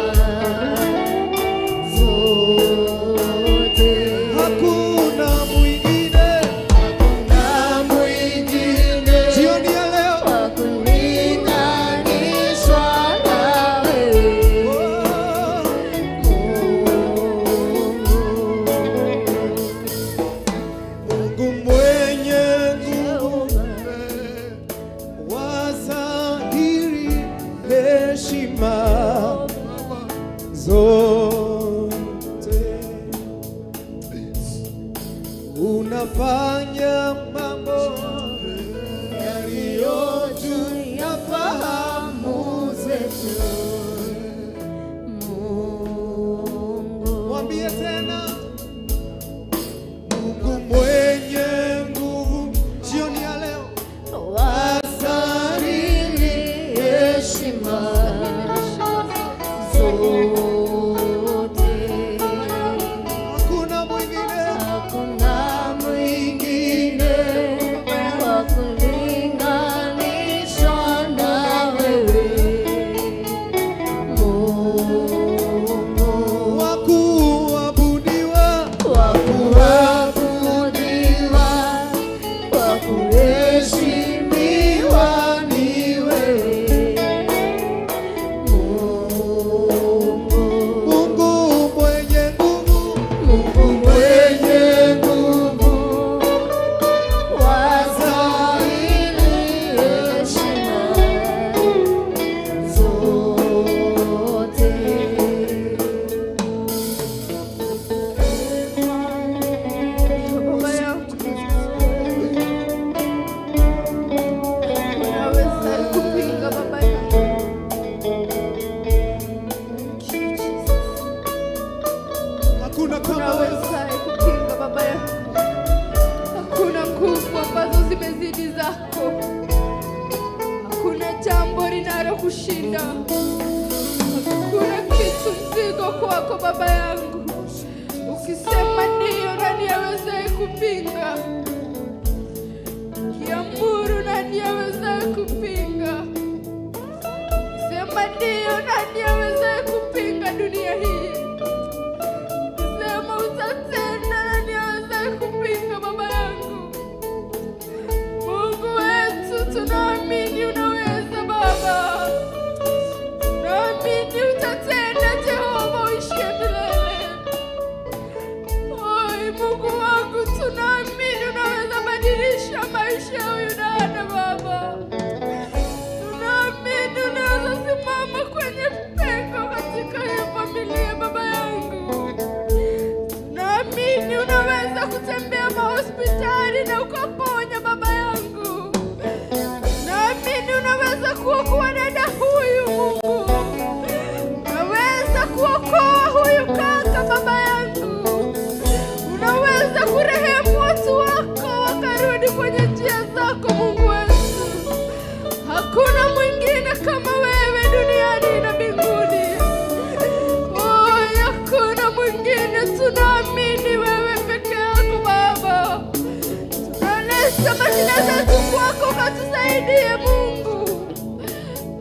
zote. Hakuna mwingine, Hakuna mwingine jioni ya leo. wa kulinganishwa na wewe. Mungu mwenye nguvu, wastahili heshima zote. Unafanya mambo yaliyo juu ya fahamu zetu. Mwambie tena Mungu mwenye nguvu, jioni ya leo Wastahili heshima zote. hakuna mwingine, Hakuna mwingine wa kulinganishwa na wewe. Mungu, wa kuabudiwa, wa kuabudiwa, wa kuheshimiwa ni wewe. Mungu, Mungu mwenye nguvu, Mungu mwenye nguvu, wastahili heshima zote. Baba yangu, unaweza kupinga baba yangu. hakuna kama wewe. Unawezaye kupinga baba yangu? Hakuna nguvu ambazo zimezidi zako, hakuna jambo linalokushinda, hakuna kitu mzigo kwako baba yangu. Ukisema ndiyo, nani awezaye kupinga? Ukiamuru, nani awezaye kupinga? Ukisema ndiyo, nani awezaye kupinga dunia hii? Sema utatenda, nani awezaye kupinga baba yangu? Mungu wetu, tunaamini unaweza Baba, tunaamini utatenda Jehova, uishie milele. Oi Mungu wangu, tunaamini unaweza badilisha maisha ya huyu dada Baba. Tunaamini unaweza simama kwenye pengo katika hii familia Baba. Umetembea mahospitali na ukaponya baba yangu. Naamini unaweza kuokoa dada huyu Mungu. Unaweza kuokoa huyu kaka baba yangu. Unaweza kurehemu watu wako wakarudi kwenye njia zako Mungu wetu. Hakuna mwingine kama wewe duniani na mbinguni. Oh, hakuna mwingine, tunaamini wewe peke yako Baba. Tunaleta mashida zetu kwako, ukatusaidie Mungu.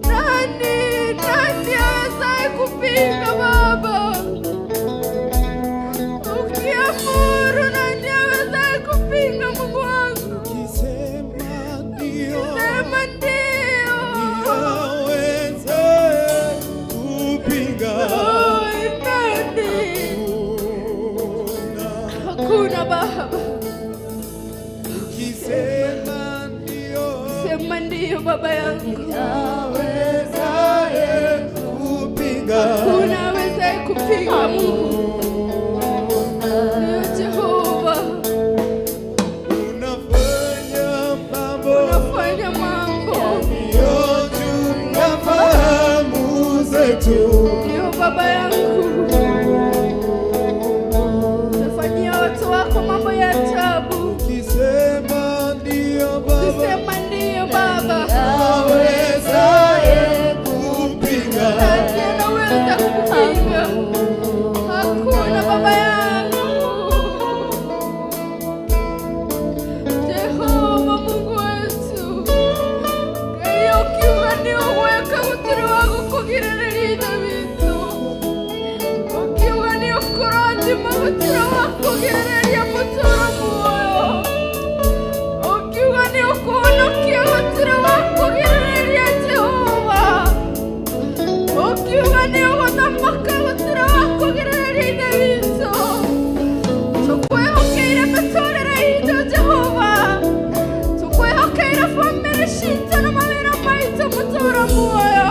Nani nani awezaye kupinga Baba? Ukiamuru, nani awezaye kupinga Mungu wangu? Ukisema ndio, Sema ndio. aweze kupinga. Oh, nani? Hakuna Baba. Ukisema ndio, Sema ndio Baba yangu. awezaye kupinga. Hakuna awezaye kupinga Mungu. Ndio Jehova, Unafanya mambo unafanya mambo. yaliyo juu ya fahamu zetu. Ndio Baba yangu, unafanyia watu wako mambo ya ajabu. Ukisema ndio Baba, Ukisema ndio Baba, awezaye kupinga. nani anaweza kupinga? Hakuna Baba yangu. Jehova Mungu wetu, Ngai ukiuga nĩ ũgwĩka gũtirĩ wa gũkũgirĩrĩria Ithe witũ. Ukiuga nĩ ũkũrathima gũtirĩ wa kũgirĩrĩria mũtũũro muoyo. Ukiuga nĩ ũkũhonokia gũtirĩ wa kũgirĩrĩria Jehova. Ukiuga nĩ ũgũthamaka gũtirĩ wa kũgirĩrĩria Ithe witũ. Tũkwĩhokeire mĩtũũrĩre itũ Jehova. Tũkwĩhokeire bamĩrĩ citũ na mawĩra maitũ mũtũũro muoyo.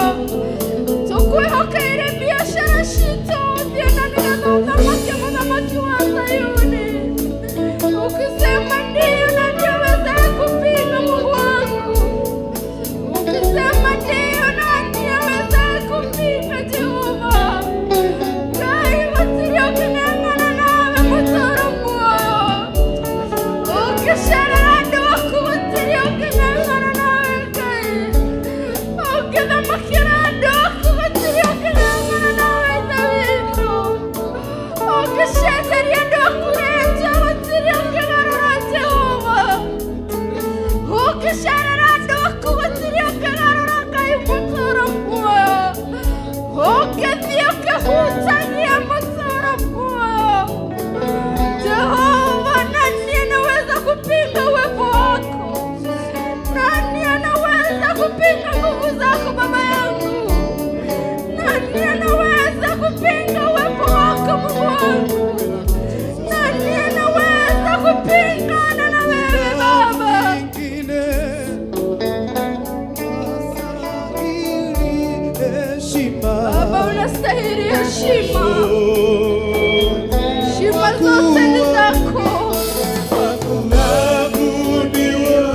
Tũkwĩhokeire biacara citũ ũthiĩ na nĩgetha ũthamake mũthamaki wa Zayuni. Ukisema ndio, nani awezaye kupinga Mungu wangu? Ukisema ndio, nani awezaye kupinga Jehova? Ngai gũtirĩ ũngĩng'ang'ana nawe mũtũũro muoyo. Ũngĩcerera andũ aku gũtirĩ ũngĩng'ang'ana nawe Ngai. Ũngĩthamakĩra andũ aku gũtirĩ ũngĩng'ang'ana nawe Ithe witũ. Ũngĩcenjeria andũ aku rĩtwa gũtirĩ ũngĩgarũra Jehova. Ũngĩcerera andũ aku gũtirĩ ũngĩgarũra Ngai mũtũũro muoyo. Ũngĩthiĩ ũkĩhutagia mũtũũro muoyo. Jehova, nani anaweza kupinga uwepo wako? Nani anaweza kupinga nguvu zako Baba yangu? Nani anaweza kupinga uwepo wako Mungu wangu? Nani anaweza kupingana na wewe Baba? Mwingine astahili heshima. Baba, unastahili heshima. Heshima zote ni zako. Kuabudiwa,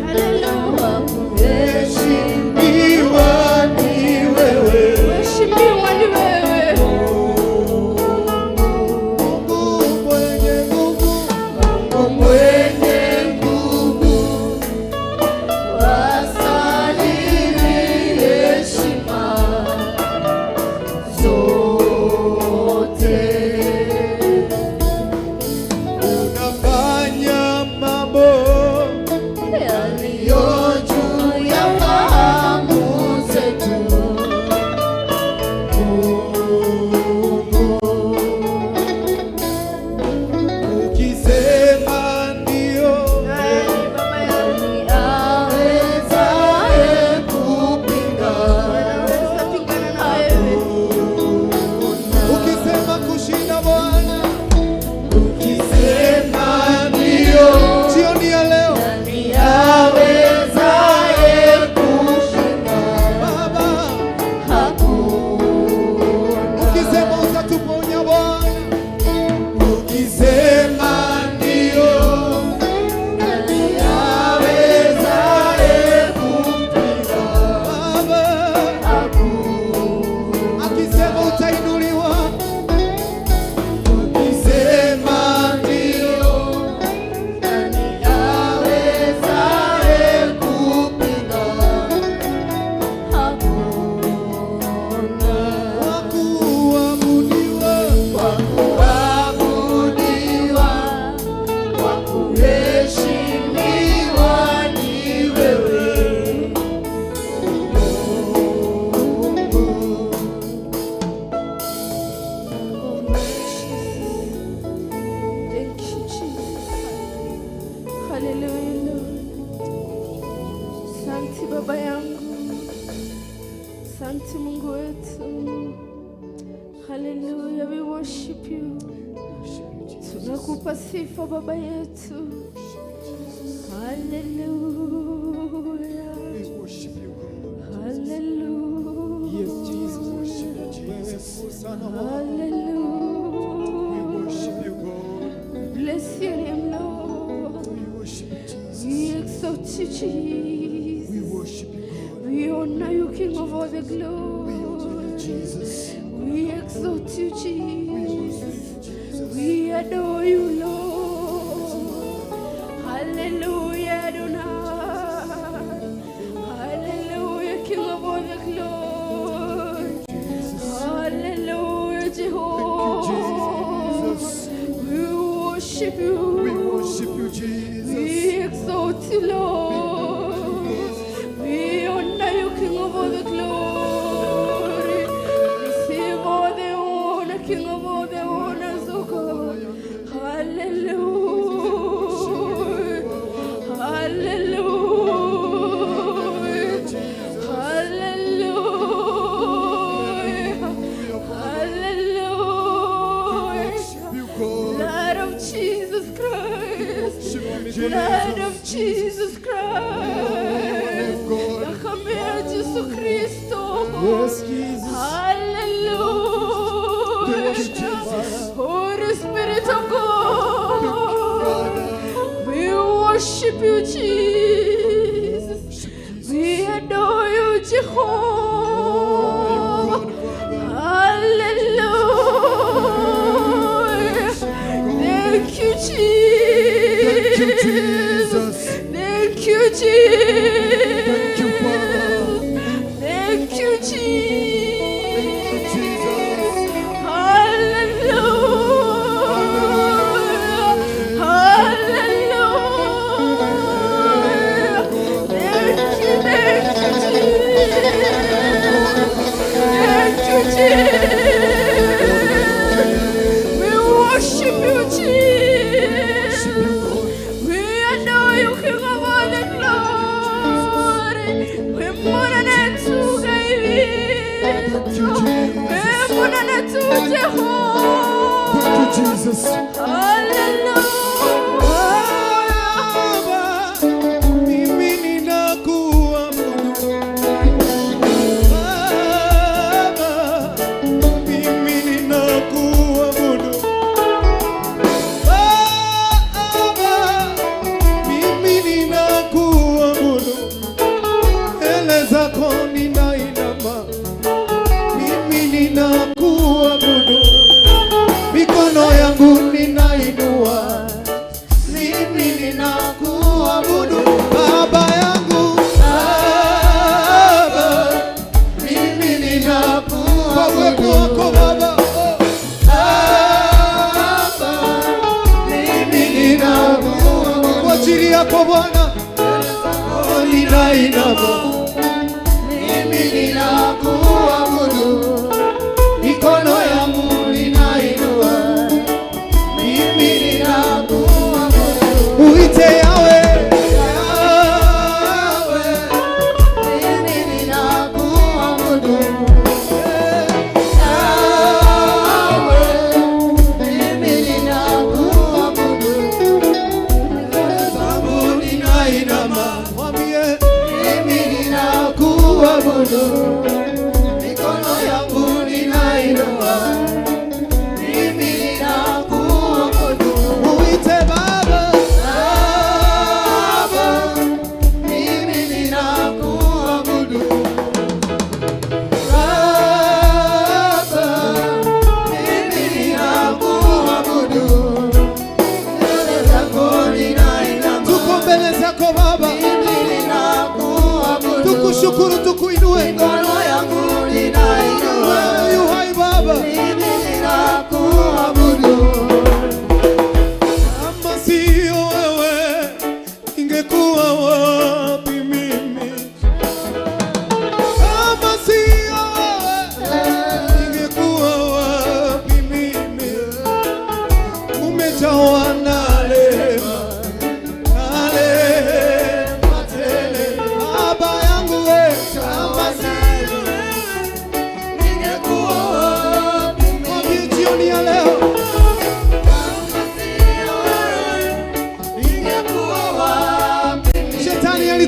Haleluya. heshimiwa ni wewe. Mheshimiwa ni wewe. Mungu mwenye nguvu, Mungu mwenye nguvu, Wastahili heshima zote. unafanya mambo Yaliyo juu ya fahamu zetu. Ukisema ndio, Baba yangu, Awezaye kupinga. anaweza pingana na wewe. ukisema kushinda Bwana, ukisema ndio, jioni ya leo Awezaye kushinda. Baba, Hakuna. ukisema utatuponya Bwana, ukisema ndio, Hallelujah, Lord. Asante Baba yangu, asante Mungu wetu. Hallelujah, we worship you. Tunakupa sifa Baba yetu. Hallelujah. We worship you, God. Hallelujah. Yes, Jesus. Worship you, Jesus. Hallelujah. We worship you, God. Bless your name, Lord. We worship you, Jesus. We exalt you, Jesus. We worship you, God. We honor you, King of all the We honor you, glory. Jesus. We exalt you, We Jesus. worship you, Jesus. We adore you, Lord. Hallelujah, Adonai. Hallelujah, King of all the glory. Hallelujah, Jehovah. Jesus. We worship you. We worship you, Jesus. We exalt you, Lord. We honor you, King of all the glory. Receive all the honor, King of all the honors, O God. Hallelujah. Hallelujah. Hallelujah. Hallelujah. You, God. Blood of Jesus Christ. Worship you, Blood Jesus. of Jesus Christ. God. Thakame ya Jesu Kristo. Yes, Jesus. Hallelujah. Thank you, Jesus. Holy Spirit of God. We worship you, Jesus. We adore you, Jehovah. Hallelujah. Thank you, Thank you, Jesus. Jesus. Thank you, Jesus. Thank you, Father. Thank you, Jesus. Jesus. Hallelujah. Hallelujah. Thank you, Jesus. Thank you, Jesus. We worship you, Jesus. We adore you, King of all the glory. We munana tu We munana tu Jehovah. Thank you, Jesus. Hallelujah. Baba, mimi ninakuabudu. Baba, mimi ninakuabudu. Baba, mimi ninakuabudu. Mbele zako ninainama, mimi ninakuabudu. Mikono yangu ninainua, mimi ninakuabudu. Baba yangu, Baba, mimi ninakuabudu. Kwa uwepo wako Baba, Baba, mimi ninakuabudu. Kwa ajili yako Bwana, ninainama, mimi ninakuabudu. Mikono yangu ninainua, mimi ninakuabudu. Uite Yahweh, Yahweh, mimi ninakuabudu. Yahweh, mimi ninakuabudu. Mbele zangu ninainama, mwambie mimi.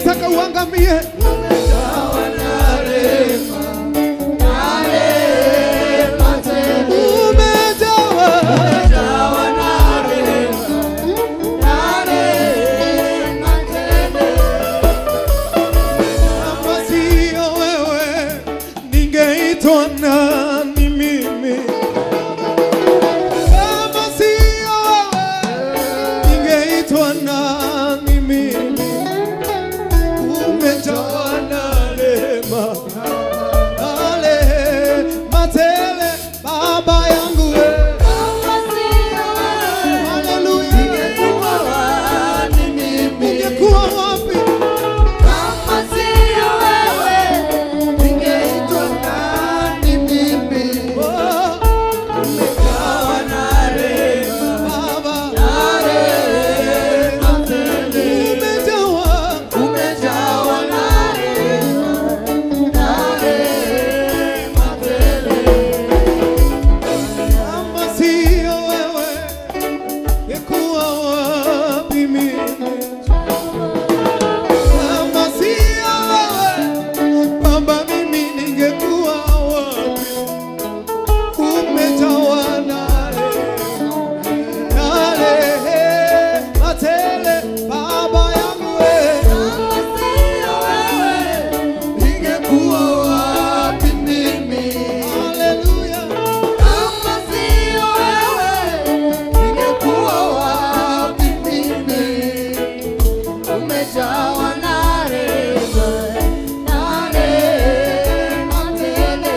walitaka uangamie. Umejawa na rehema, na rehema tele. Umejawa, umejawa na rehema, na rehema tele. Kama sio wewe ningeitwa nani mimi? Kama sio wewe ningeitwa nani mimi? Umejawa na rehema, na rehema tele, Baba yangu wewe. Kama sio wewe Haleluya. ningekuwa wapi mimi? Ungekuwa wapi? Kama sio wewe ningeitwa nani mimi? Oh, Umejawa na rehema, Baba. na rehema tele. Umejawa. Umejawa na rehema, na rehema tele. Kama sio wewe, ningekuwa wapi mimi? Kama sio wewe, Baba, mimi ningekuwa wapi? Umejawa na rehema, na rehema tele, Baba yangu wewe. Kama sio wewe ningekuwa wapi mimi? Haleluya. Kama sio wewe ningekuwa wapi mimi? Umejawa na rehema, na rehema tele.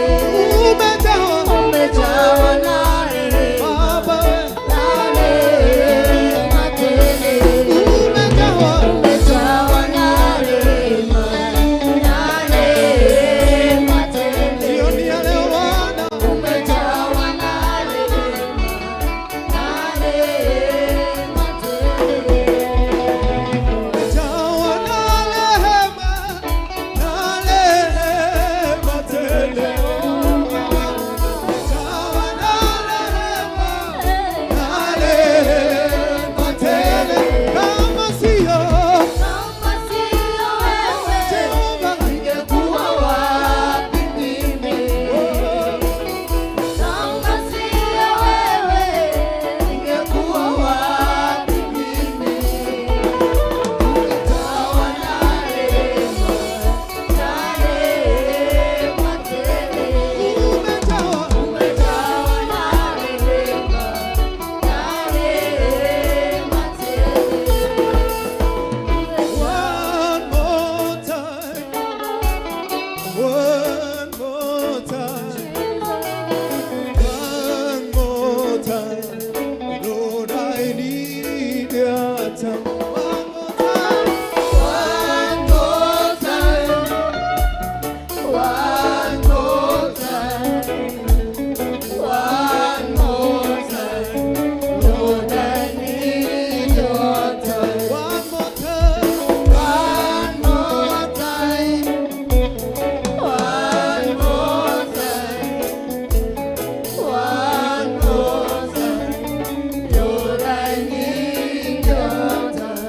Umejawa, Umejawa na rehema, Baba wewe. na rehema tele. Umejawa. Umejawa na rehema, na rehema tele. Jioni ya leo Bwana. Umejawa na rehema, na rehema tele. Umejawa na rehema, na rehema tele. Umejawa na rehema, na rehema tele. Kama sio Kama sio wewe, Jehova, ningekuwa wapi mimi? Kama sio wewe, ningekuwa wapi mimi? Umejawa na rehema, na rehema tele. umejawa, Umejawa na rehema, na rehema tele. One more time, one more time, one more time. Lord, I need your touch. One more time. One more time, one more time, one more time. Lord, I need your touch. One more time. One more time, one more time, one more time. Lord, I need your touch.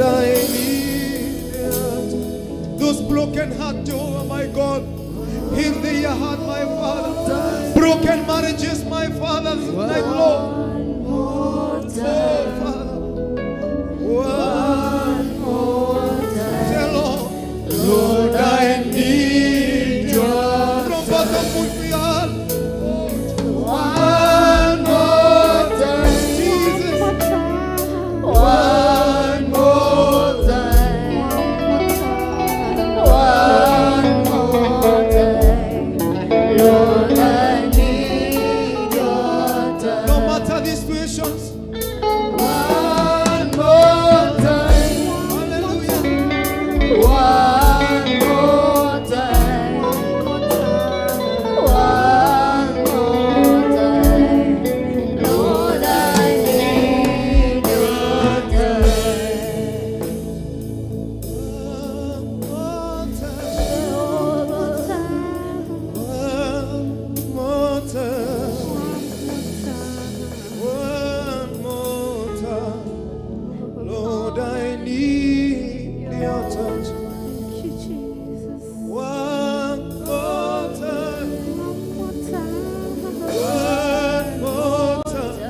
I need your touch. Those broken heart, Jehovah, my God, heal their heart, my Father. Broken marriages, my Father, my Lord. Oh, Father. One more time. Say, Lord, Lord, I need your from bottom of my heart. One more time, Jesus. One more time. One more time. Lord, I need your touch. No matter the situations. One more time. Hallelujah. One more time. One more time. Lord, I need your touch. One more time. One more time. One more time. Lord, I need your touch. Thank you, Jesus. One more time. One more time. One more time.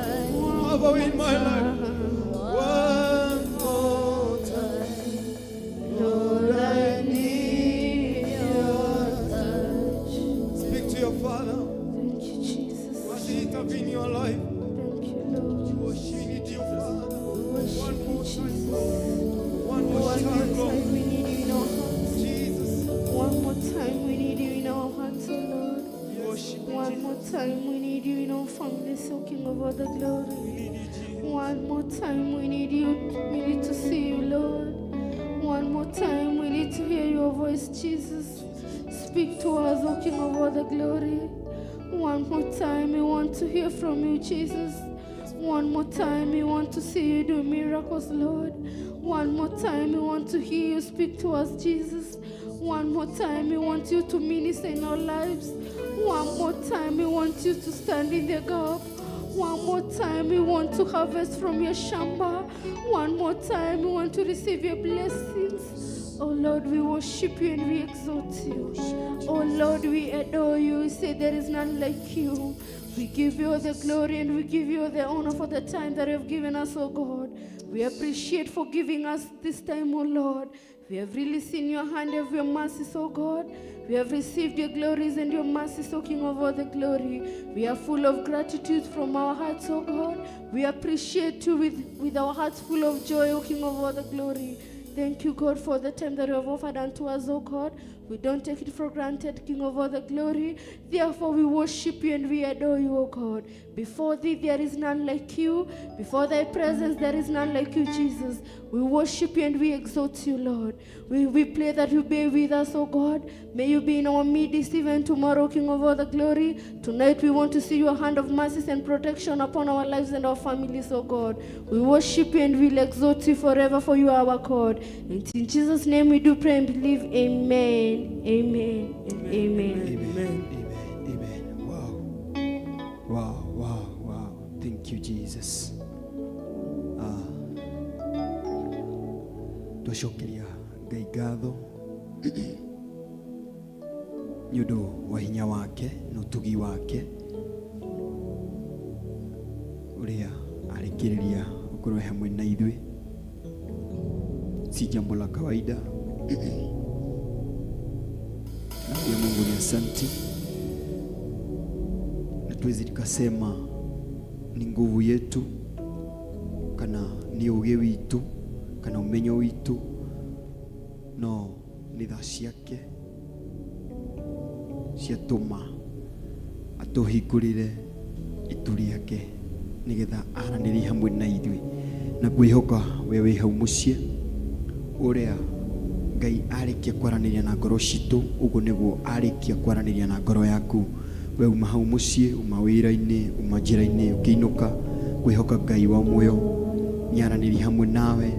Have in my life. One more time. Lord, I need your touch. Speak to your Father. Thank you, Jesus. As he intervene in your life. Thank you, Lord. We need you, Father. Worship One you, more time, Jesus. Lord. One more One more time, Lord. time we need you in our hearts. Jesus. One more time we need you in our hearts, oh Lord. Worship you, One more time we need you in our families, O King of all the glory. We need you, Jesus. One more time we need you. We need to see you, Lord. One more time we need to hear your voice, Jesus. Speak to us, O King of all the glory. One more time we want to hear from you, Jesus. One more time we want to see you do miracles, Lord. One more time we want to hear you speak to us, Jesus. One more time we want you to minister in our lives. One more time we want you to stand in the gap. One more time we want to harvest from your shamba. One more time we want to receive your blessings. Oh Lord, we worship you and we exalt you. Oh Lord, we adore you. We say there is none like you. We give you all the glory and we give you all the honor for the time that you have given us, oh God. We appreciate for giving us this time, oh Lord. We have really seen your hand of your mercies, oh God. We have received your glories and your mercies, O King of all the glory. We are full of gratitude from our hearts, oh God. We appreciate you with our hearts full of joy, O King of all the glory. Thank you, God, for the time that you have offered unto us, O God. We don't take it for granted, King of all the glory. Therefore, we worship you and we adore you, O God. Before thee, there is none like you. Before thy presence, there is none like you, Jesus. We worship you and we exalt you, Lord. We pray that you be with us, O God. May you be in our midst even tomorrow, King of all the glory. Tonight, we want to see your hand of mercies and protection upon our lives and our families, O God. We worship you and we'll exalt you forever, for you are our God. And in Jesus' name we do pray and believe. Amen. Amen. And amen. Amen. Amen. Amen. Wow. Wow. Wow. Wow. Thank you, Jesus. Ah. Twacokeria Ngai ngatho nĩ ũndũ wa hinya wake na ũtugi wake ũrĩa arekereria ũkorwo hamwe na ithuĩ. Si jambo la kawaida. Naambia Mungu ni asanti, na tuwezi tukasema ni nguvu yetu kana ni ũgĩ witũ kana ũmenyo witũ, no nĩ tha ciake ciatũma atũhingũrĩre itu rĩake nĩgetha aranĩrie hamwe na ithuĩ, na ngwĩhoka we wĩ hau mũciĩ ũrĩa Ngai arĩkia kwaranĩria na ngoro citũ, ũguo nĩguo arĩkia kwaranĩria na ngoro yaku. We uma hau mũciĩ, uma wĩra-inĩ, uma njĩra-inĩ ũkĩinũka, kwĩhoka Ngai wa muoyo nĩaranĩrie hamwe nawe.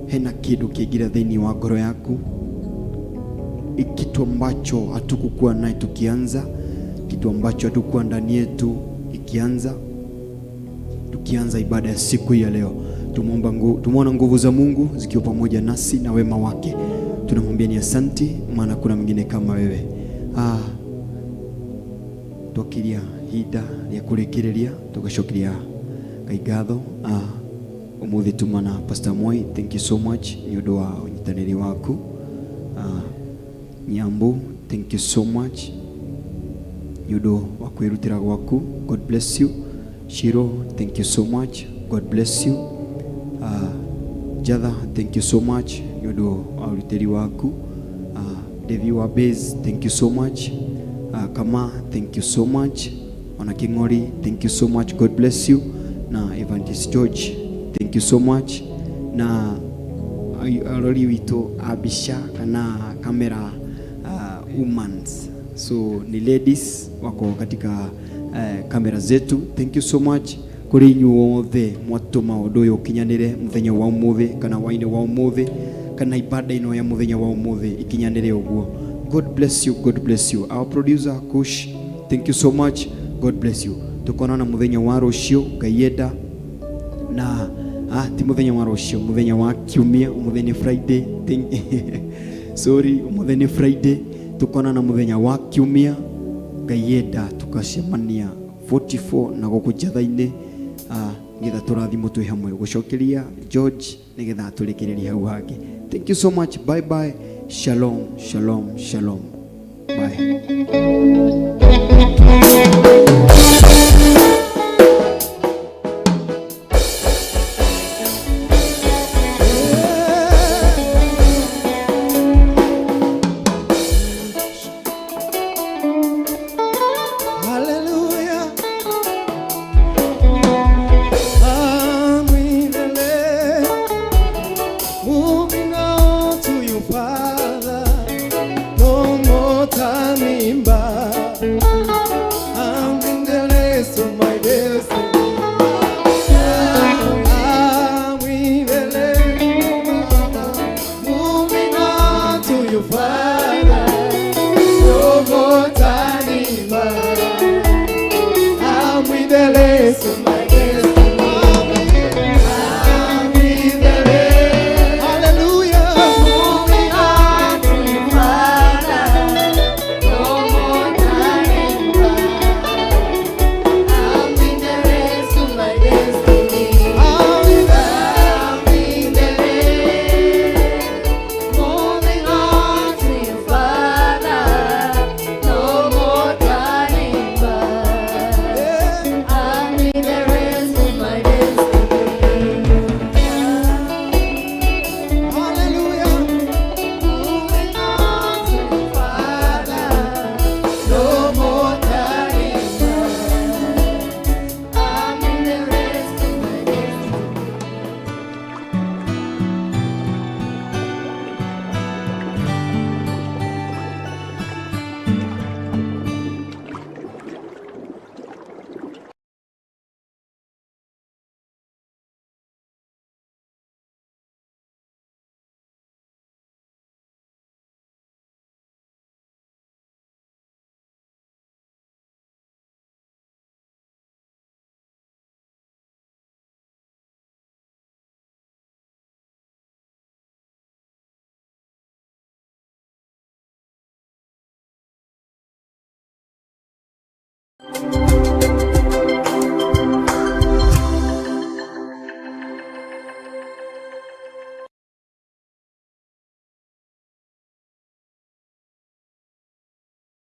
Hena kĩndũ kĩingĩra thĩinĩ wa ngoro yaku, kitu ambacho hatukukuwa naye tukianza, kitu ambacho hatukuwa ndani yetu ikianza, tukianza ibada ya siku hii ya leo. Tumeona nguvu za Mungu zikiwa pamoja nasi na wema wake. Tunamwambia ni asanti, maana kuna mwingine kama wewe. Twakiria hinda rĩa kũrĩkĩrĩria tũgacokeria Ngai ngatho. Ũmũthĩ tuma na Pastor Moi, thank you so much nĩ ũndũ wa ũnyitanĩri waku. Nyambu, thank you so much nĩ ũndũ wa kwĩrutĩra gwaku. God bless you. Shiro, thank you so much. God bless you. Jatha, thank you so much nĩ ũndũ wa ũrutĩri waku. Devi wa Base, thank you so much. Kama, thank you so much. Ona King'ori, thank you so much. God bless you. Na Evangelist George, thank you so much. Na arori witũ a mbica kana kamera womans, so ni ladies wako katika kamera zetu. Thank you so much kũrĩ inyuothe mwatũma ũndũ ũyũ ũkinyanĩre mũthenya wa ũmũthĩ kana wainĩ wa ũmũthĩ kana ibada ĩno ya mũthenya wa ũmũthĩ ikinyanĩre ũguo. God bless you. God bless you. Our producer Kush, thank you so much. God bless you. Tukonana mũthenya wa rũciũ Ngai enda na ti muthenya wa rũciũ, muthenya wa kiumia. Ũmũthĩ nĩ Friday. Sorry, ũmũthĩ nĩ Friday. Tukonana muthenya wa kiumia Ngai enda, tukacemania 44 na gũkũ njatha-inĩ, nĩgetha tũrathimwo twĩ hamwe. Gũcokeria George nĩgetha atũrĩkĩrĩrie hau hangĩ. Thank you so much. Bye bye. Shalom, shalom, shalom. Bye. Hallelujah. Amwinele, Mungu.